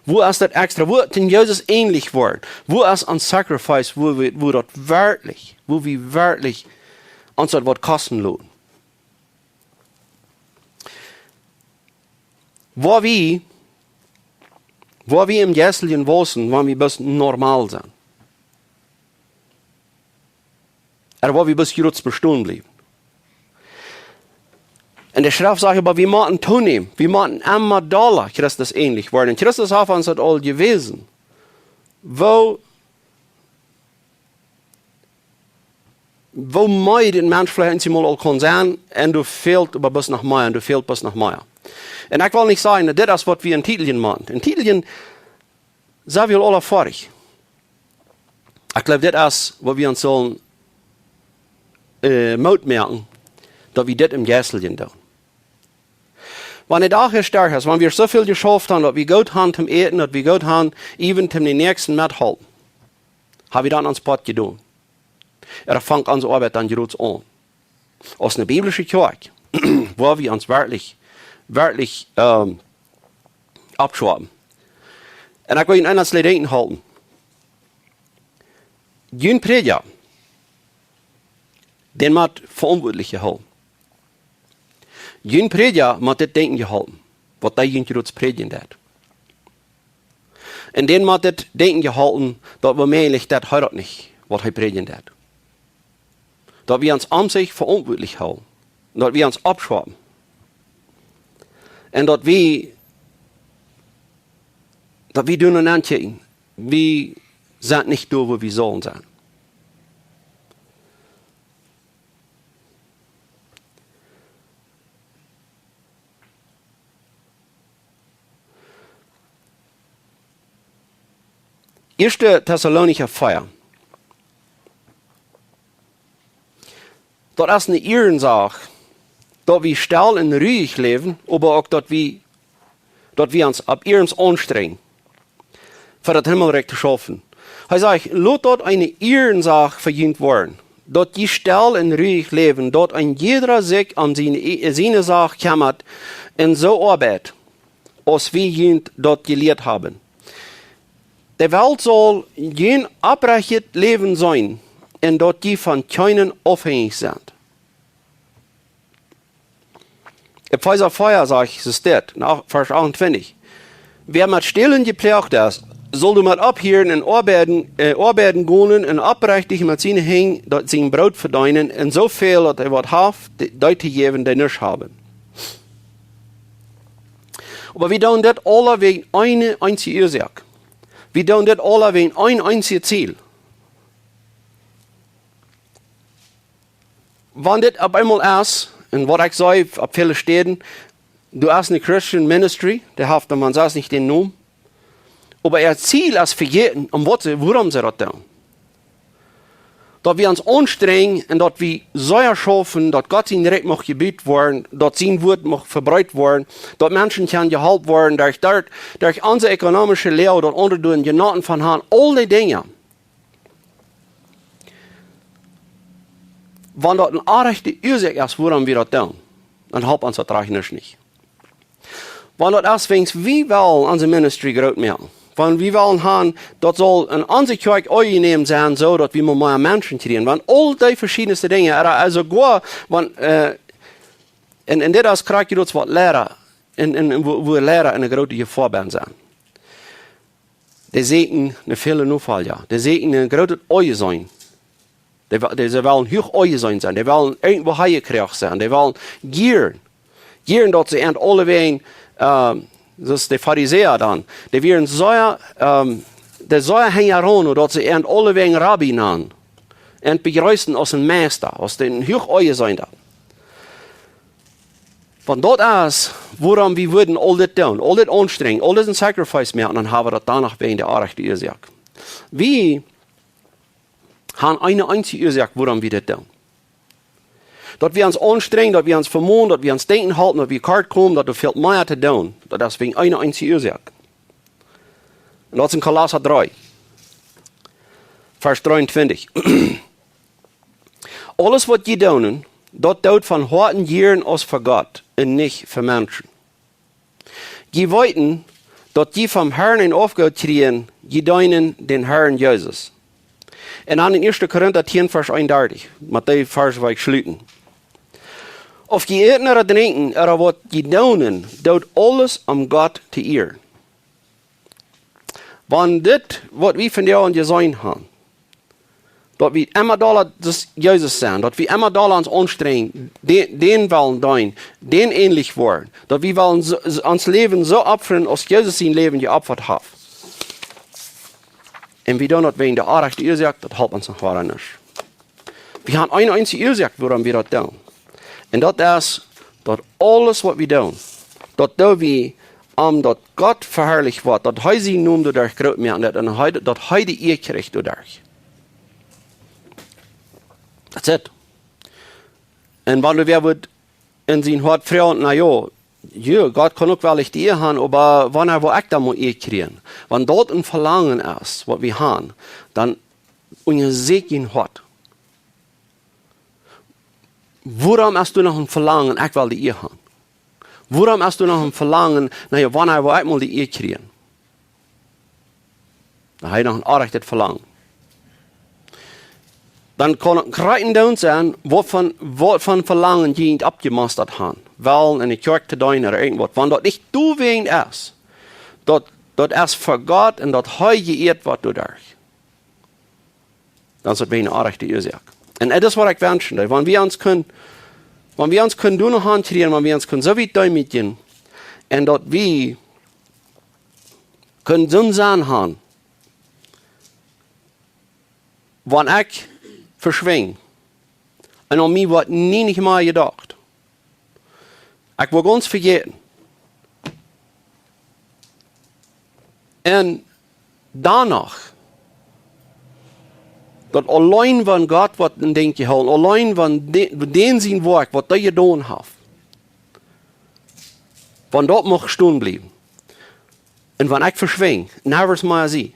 Wua es daut extra? Wua dän Jesus änlich woaren? Wua es een sacrifice, wua wie, wua daut werkjlich, wua wie werkjlich ons daut woat kosten loten? Wua wie, wua wie em Jeisteljen wausen, wan wie bloos normal sent? Ooda wua wie bloos jrods bestonen bliewen? Un de Schreft sajcht, oba wie motten toonämen. Wie motten emma dolla Christus änlich woaren. Un Christus haft ons daut aul jewäsen. Woo, woo mea een Mensch veleicht eemol aul kaun sennen, un doa fält oba bloos noch mea, un doa fält bloos noch mea. Un ekj well nich sajen, daut dit es, waut wie en Titeljen moaken. En Titeljen sent wie aul aule foadich. Ekj jleew, dit es, waut wie ons sellen, äh, Moot moaken, daut wie dit em Jeisteljen doonen. Wan de Dach es derch es, wan wie soo väl jeschauft haben, daut wie goot haben toom äten, daut wie goot haben, even toom dän Näakjsten methalpen, hab wie dan ons Poat jedonen? Ooda fangt onse Oabeit dan jrod aun? Aus eene biblische Kjoakj, wua wie ons werkjlich, werkjlich, ähm, aufschaufen. Un ekj well junt eent aun denkjen halpen. Jun Prädja, dän mott veauntwuatlich jehoolen. Jun Prädja mott dit denkjen jeholpen, waut dee junt jrod prädjen deit. Un dän mott dit denkjen jeholpen, daut woo mäajlich daut hee daut nich, waut hee prädjen deit. Daut wie ons aun sikj veauntwuatlich hoolen. Daut wie ons aufschaufen. Un daut wie, daut wie doonen aunseenen, wie sent nich doa, wua wie sellen sennen. Ieeschte Tessalonicha vea. Daut es eene Ierensaach, daut wie stell un ruich läwen, oba uk daut wie, daut wie ons opp Ieescht aunstrenjen, fa daut Himmelrikj to schaufen. Hee sajcht: Lot daut eene Ierensaach fa junt woaren, daut jie stell un ruich läwen, daut een jieda sikj om siene, siene Saach kjemmat un soo oabeit, aus wie junt daut jelieet haben. De Welt saul jun oprechtet Läwen seenen un daut jie von kjeenen aufhenjich sent. Efeesa vea sajcht, soo steit, na, Varsch achtuntwintich: Wäa met Stälen jeploagt es, saul doamet opphieren un oabeiden, äh, oabeiden gonen un oprechtich met siene Henj daut sien Broot vedeenen un soo väl daut hee waut haft, de-, dee to jäwen, dee nuscht haben. Oba wie doonen dit aula wäajen eene eensje Uasoak. Wie doonen dit aula wäajen een eensjet Ziel. Wan dit opp eemol es, un waut ekj see opp väle Städen, du hast eene Christian Ministry, dee haft dan mau selfst nich dän Nomen. Oba äa Ziel es vejäten, om waut see, wuarom see daut doonen. Daut wie ons aunstrenjen un daut wie sea schaufen, daut Gott sien Rikj mucht jebut woaren, daut sien Wuat mucht vebreet woaren, daut Menschen kjennen jeholpen woaren, derch, derch, derch onse ekonomische Loag, daut aundre doa Jenaten von haben, aul dee Dinja. Wan daut eene orrajchte Uasoak es, wuarom wie daut doonen, dan halpt ons daut rajcht nuscht nich. Wan daut es, wäajen wie wellen onse Ministry groot moaken, wan wie wellen haben, daut saul enn onse Kjoakj aunjenomen sennen, soo daut wie mau mea Menschen kjrieen, wan aul dee veschiedne Dinja, ea, aulsoo goa, wan, äh, un, un dit es krakjt daut waut Liera, un, un, un wua, wua Liera en eene groote Jefoa bie sent. Dee sieekjen no väle Nofolja. Dee sieekjen no een grootet Aunseenen. Dee, dee, see wellen huach aunjeseenen sennen. Dee wellen irjentwoo hee jekjräajen sennen. Dee wellen jieren. Jieren daut see an aulewäajen, ähm, soo aus de Farisäa dan. Dee wieren sea, ähm, dee sea hinjaraun, daut see an aulewäajen Rabbi nanen. Un bejreesten aus een Meista, aus dän huach aunjeseenen dan. Wan daut es, wuarom wie wudden aul dit doonen, aul dit aunstrenjen, aul dit een sacrifice moaken, dan haben wie daut doano wäajen de orrajchte Uasoak. Wie haben eene eensje Uasoak, wuarom wie dit doonen. Daut wie ons aunstrenjen, daut wie ons vemoien, daut wie ons denkjen halpen, daut wie kort komen, daut doa väl mea to doonen. Daut es wäajen eene eensje Uasoak. Un daut es enn Kolossa dree, Varsch dreeuntwintich. Aules waut jie doonen, daut doot von Hoaten jieren aus fa Gott un nich fa Menschen. Jie weeten, daut jie vom Herrn eene Oppgow kjrieen, jie deenen dän Herrn Jesus. Un dan enn ieeschte Korinta tieen, Varsch eenundartich, met dee Varsch well ekj schluten. Auf jie äten ooda drinkjen, ooda waut jie doonen, doot aules om Gott to ieren. Wan dit, waut wie vondoag jeseenen haben, daut wie emma doa Jesus sennen, daut wie emma doa ons aunstrenjen, dän, dän wellen deenen, dän änlich woaren, daut wie wellen soo, soo, ons Läwen soo opfren, aus Jesus sien Läwen jeopfat haft. Un wie doonen daut wäajen de orrajchte Uasoak, daut halpt ons noch wieda nich. Wie haben eene eensje Uasoak, wuarom wie daut doonen. Un daut es, daut aules waut wie doonen, daut doo wie, om daut Gott veharlicht woat, daut hee sienen Nomen doaderch groot moaken deit un hee, daut hee de Ea kjricht doaderch. That's it. Un wan wäa woat enn sien Hoat froagen, na jo, Jo, Gott kaun uk wellich de Ea han, oba wanea woa ekj dan mol Ea kjrieen? Wan daut een Velangen es, waut wie han, dan unjasäkj jun Hoat. Wuarom hast du noch een Velangen, ekj well de Ea han? Wuarom hast du noch een Velangen, na jo, wanea woa ekj mol de Ea kjrieen? Dan ha jie noch een oajchet Velangen. Dan kaun et een krakjt daut sennen, waut von, waut von Velangen jie oppjemostat han. Wellen enne Kjoakj to deenen ooda irjentwaut. Wan daut nich doawäajen es, daut, daut es fa Gott un daut hee jeieet woat doaderch, dan es daut eene oajchte Uasoak. Un daut es waut ekj wenschen deed. Wan wie ons kjennen, wan wie ons kjennen doonen han kjrieen, wan wie ons kjennen soo wiet deemootjen, un daut wie kjennen soon Senn han, wan ekj veschwinj, un aun mie woat nie nich mea jedocht. Ekj woa gaunz vejäten. Un doano, daut auleen wan Gott woat een Dinkj jehoolen, auleen wan de-, dän sien Woakj, waut hee jedonen haft, wan daut mucht stonen bliewen. Un wan ekj veschwinj, never mea see.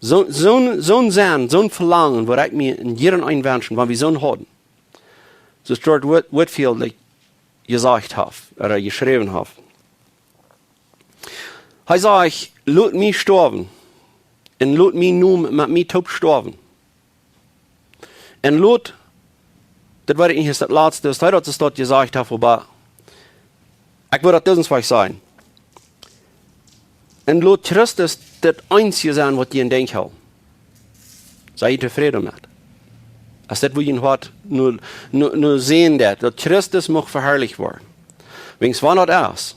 Soo, soon, soon Senn, soon Velangen, waut ekj mie en jieda eenen wenschen, wan wie soon hauden. Soo aus George Whit-, Whitefield, like, jesajcht haft, ooda jeschräwen haft. Hee säd: "Lot mie stoawen, un lot mien Nomen met mie toop stoawen." Un lot, daut woat nich ieescht daut latste, daut hee daut es daut jesajcht haft, oba ekj wudd daut disen Wajch sajen. Un lot Christus daut eensje sennen, waut jie em Denkj haben. Sent jie tofräd doamet? Aus daut, woo jie waut nu, nu, nu seenen, daut, daut Christus mucht veharlicht woaren. Wiels wan daut es,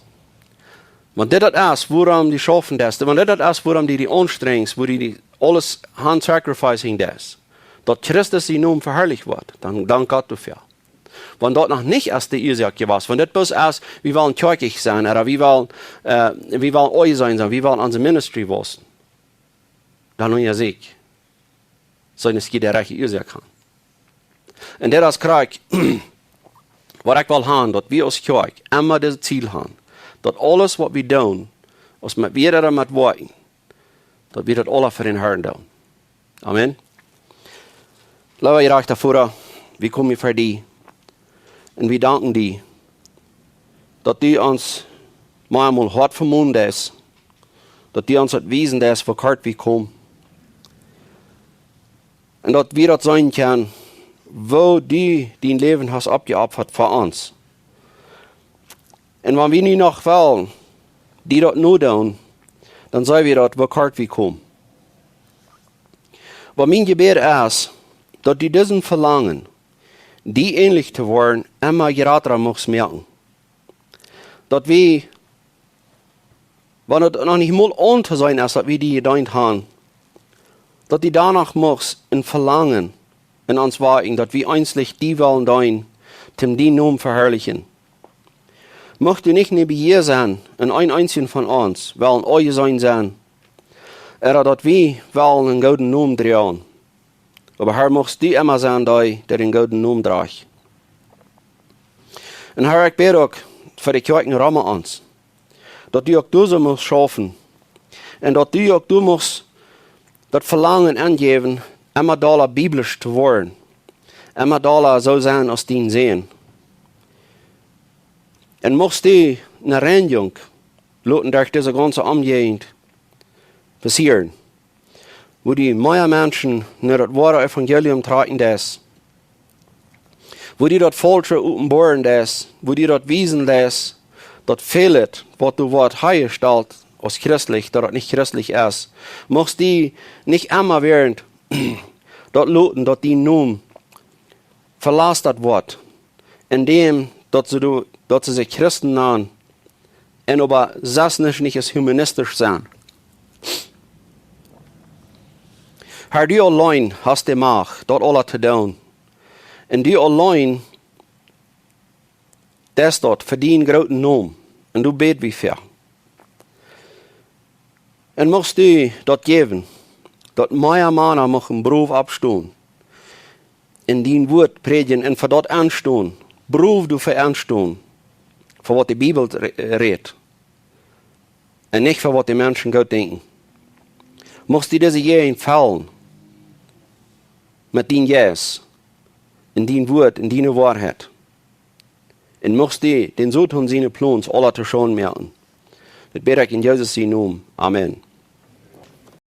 wan dit daut es, wuarom du schaufen deist, wan dit daut es, wuarom du die aunstrenjst, woo du die aules han sacrificing deist, daut Christus sien Nomen veharlicht woat, dan dank Gott doafäa. Wan daut noch nich es de Uasoak jewast, wan dit bloos es, wie wellen kjoakjlich sennen, ooda wie wellen, äh, wie wellen oajch sennen, sennen, wie wellen onse Ministry wausen, dan unjasäkj, soo aus jie de rajchte Uasoak han. Un daut es krakjt, waut ekj well han, daut wie aus Kjoakj emma daut Ziel han, daut aules, waut wie doonen, aus met Wieed ooda met Woakjen, daut wie daut aula fa dän Herrn doonen. Amen. Leewa jerajchta Voda, wie komen ver die. Un wie danken die, daut du ons mau emol hoat vemonen deist, daut du ons daut wiesen deist, woo kort wie komen. Un daut wie daut seenen kjennen, woo du dien Läwen hast aufjeopfert fa ons. Un wan wie nu noch wellen die daut nodoonen, dan seenen wie daut, woo kort wie komen. Oba mien Jebäd es, daut du disen Velangen, die änlich to woaren, emma jrata muchst moaken. Daut wie, wan et noch nich mol auntoseenen es, daut wie die jedeent han, daut du doano muchst een Velangen en ons woaken, daut wie eenslich die wellen deenen, om dien Nomen veharlichen. Mucht du nich neben hia sennen, en een eensja von ons, wellen aunjeseenen sennen, ooda daut wie wellen eenen gooden Nomen droagen. Oba Herr, muchst du emma sennen, dee, dee dän gooden Nomen drajcht. Un Herr, ekj bäd uk fa de Kjoakjen rom ons, daut du uk doa soo muchst schaufen. Un daut du uk doa muchst daut Velangen aunjäwen, emma dolla biblisch to woaren. Emma dolla soo sennen aus dien Sän. Un muchst du eene Reinjunk loten derch dise gaunze Omjäajent passieren, woo du mea Menschen no daut woare Evangelium trakjen deist, woo du daut faulsche openboaren deist, woo du daut wiesen deist, daut väl, waut du woascht hia stalt aus christlich, daut daut nich christlich es. Muchst du nich emma wada daut loten, daut dien Nomen velastat woat, en däm daut see, daut see sikj Christen nanen, un oba selfst nich, nich aus humanistisch sennen. Herr, du auleen hast de Macht, daut aules to doonen. Un du auleen deist daut fa dienen grooten Nomen. Un doa bäd wie fa. Un muchst du daut jäwen, daut mea Mana muchten brow oppstonen, un dien Wuat prädjen un fa daut enstonen, brow doafäa enstonen, fa waut de Bibel re- rät un nich fa waut de Menschen goot denkjen. Muchst du dise Jäajen fellen met dien Jeist, en dien Wuat, en diene Woarheit. Un muchst du dän Soton siene Plons aula to Schaund moaken. Daut bäd ekj en Jesus sienen Nomen. Amen.